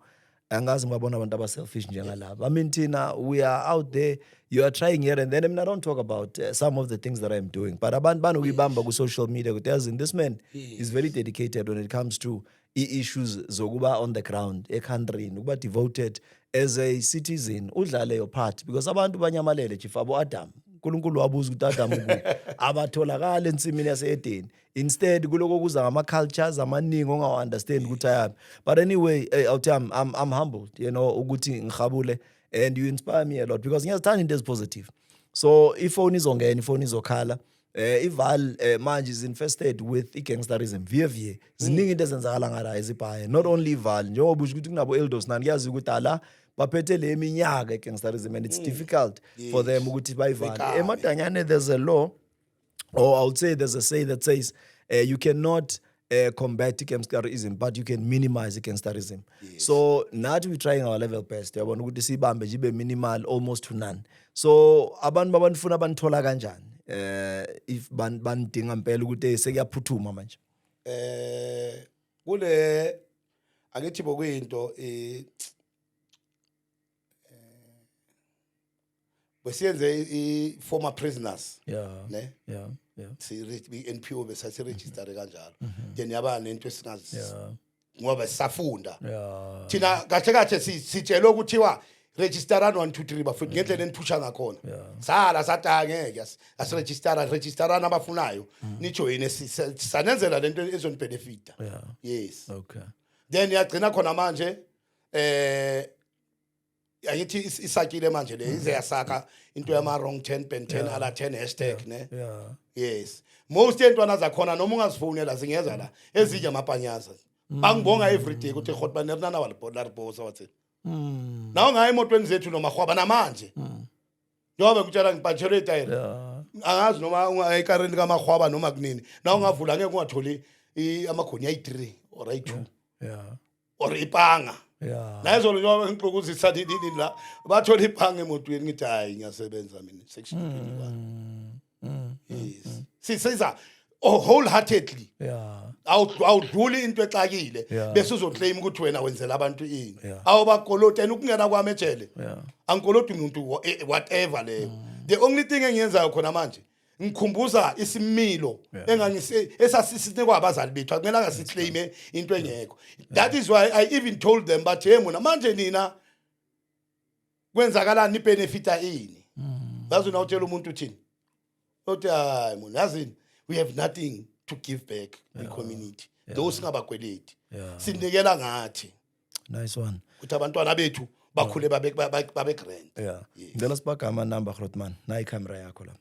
Angazi ngibabona abantu aba-selfish njengalaba. I mean, thina we are out there, you are trying here and then. I mean, I don't talk about some of the things that I'm doing, but abantu banokuyibamba ku-social media ukuthi yazini, this man is very dedicated when it comes to i-issues zokuba on the ground ecountryni, ukuba devoted as a citizen, udlale your part, because abantu banyamalele, chief. Abo Adam, uNkulunkulu wabuza ukuthi, "Adam ukuphi?" Abatholakala ensimini yase-Eden. Instead kuloko kuza ngama-cultures amaningi ongawa-understand ukuthi ayaphi. But anyway, hey, awuthi I'm humbled ukuthi ngihabule, and you inspire me a lot because ngiyazithanda into ezipositive. So ifoni izongena, ifoni izokhala. Ival manje is infested with i-gangsterism vie vie. Ziningi into ezenzakala ngala ezibhaye, not only iVaal, njengoba usho ukuthi kunabo Eldos nani. Kuyazi ukuthi ala baphethe le minyaka i-gangsterism and it's difficult for them ukuthi bayivale. Bekame. Emadanyane there's a law, or I would say there's a say that says you cannot combat gangsterism, but you can minimize gangsterism. So nathi we're trying our level best, yabona, ukuthi sibambe nje ibe minimal, almost to none. So abantu babanifuna banithola kanjani if banidinga impela ukuthi sekuyaphuthuma manje? Kule angithi bokuyinto besiyenze i former prisoners ne si NPO besasiregister kanjalo, then yaba nento esingazi ngoba sisafunda thina kahle kahle. Sitshelwe ukuthiwa registerani 1 2 3 bafethu ngendlela eniphusha ngakhona. Sala sathi angeke asiregistera, registerani abafunayo nijoyine, sanenzela lento ezonibenefita. Yes. Then yagcina khona manje. Angithi isakile manje le, ize yasaka into yama wrong 10 Ben 10 ala 10 hashtag ne. Yes, most yentwana zakhona noma ungazifonela zingeza la, ezinye amapanyaza bangibonga every day ukuthi hot banerinana walaribosa wathi naw ngayo emotweni zethu nomahwaba namanje njengoba ngikutshela ngipantshelwe itayela. Angazi noma ekarini kamahwaba noma kunini na ungavula ngeke ungatholi amagoni ayi-3 or ayi-2 or ipanga. Nayizolo njengoba ngixokozisa nini la, bathola ipanga emotweni. Ngithi hayi, ngiyasebenza mina, section 21. Yes, sisiza, oh, wholeheartedly. Awudluli into exakile bese uzoclaim ukuthi wena wenzela abantu ini. Awubakoloti and ukungena kwami ejele angikoloti umuntu whatever leyo. The only thing engiyenzayo khona manje, ngikhumbuza isimilo engangise esasisinikwa abazali bethu. Akumelanga siclaime into engekho. That is why I even told them, but hey, mona manje nina kwenzakalani, nibenefita ini? Yazi unawutshela umuntu uthini, uthi hayi mona, yazini, we have nothing to give back kwi-community though singabakweleti. Sinikela ngathi Nice one. ukuthi abantwana bethu bakhule babe grand. Yes. Ngicela sibagama ama-number, Grootman. Nayi ikhamera yakho la.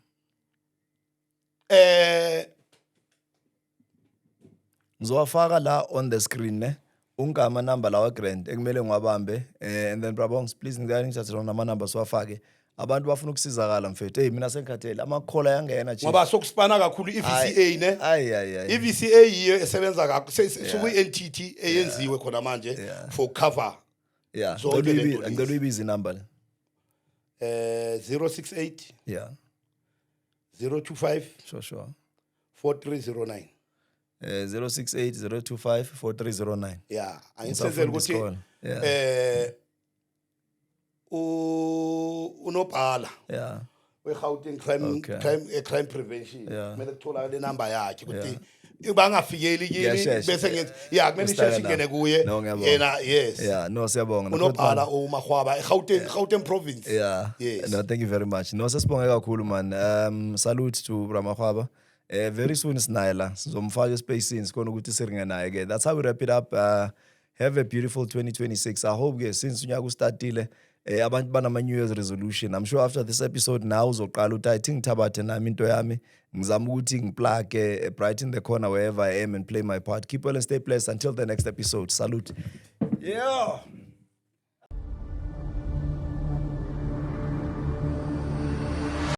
Ngizowafaka la on the screen ne. Ungama number lawa grand ekumele ngiwabambe and then Brabongs, please, ngicela ngithathe lona ama number siwafake. Abantu bafuna ukusizakala, mfethu. Hey, mina sengikhathele. Amakhola ayangena, chief. Ngoba sokusipana kakhulu i-VCA ne. Ay ay ay. I-VCA yiyo esebenza kakhulu, sekuyi-entity eyenziwe khona manje for cover zonke Ngicela le nto lezi. Ngicela uyibize inumber le. 068 025 Sure. 4309. 068 025 4309. Yeah, angisenzele Ngisafunda ukuthi isikole. Unobhala we-Gauteng crime crime prevention kumele kutholakale inamba yakhe ukuthi bangafikeli kimi Kuyashesha. bese ngenza, ya, kumele Usitayela. isheshe ingene kuye. No, ngiyabonga. Yena, yes. Yeah, no, siyabonga. Unobhala uMahwaba eGauteng, Gauteng province. Yes. No, thank you very much. No, sesibonge kakhulu, man. Salute to Ramahwaba. Very soon sinaye la. Sizomfaka espacini sikhona ukuthi siringe naye ke. That's how we wrap it up. Have a beautiful 2026. I hope ke since unyaka ustartile abantu banama New Year's resolution. I'm sure after this episode now uzoqala uthi, I think ngithabathe nami into yami ngizama ukuthi ngiplug brighten the corner wherever I am and play my part. Keep well and stay blessed until the next episode. Salute. Yeah.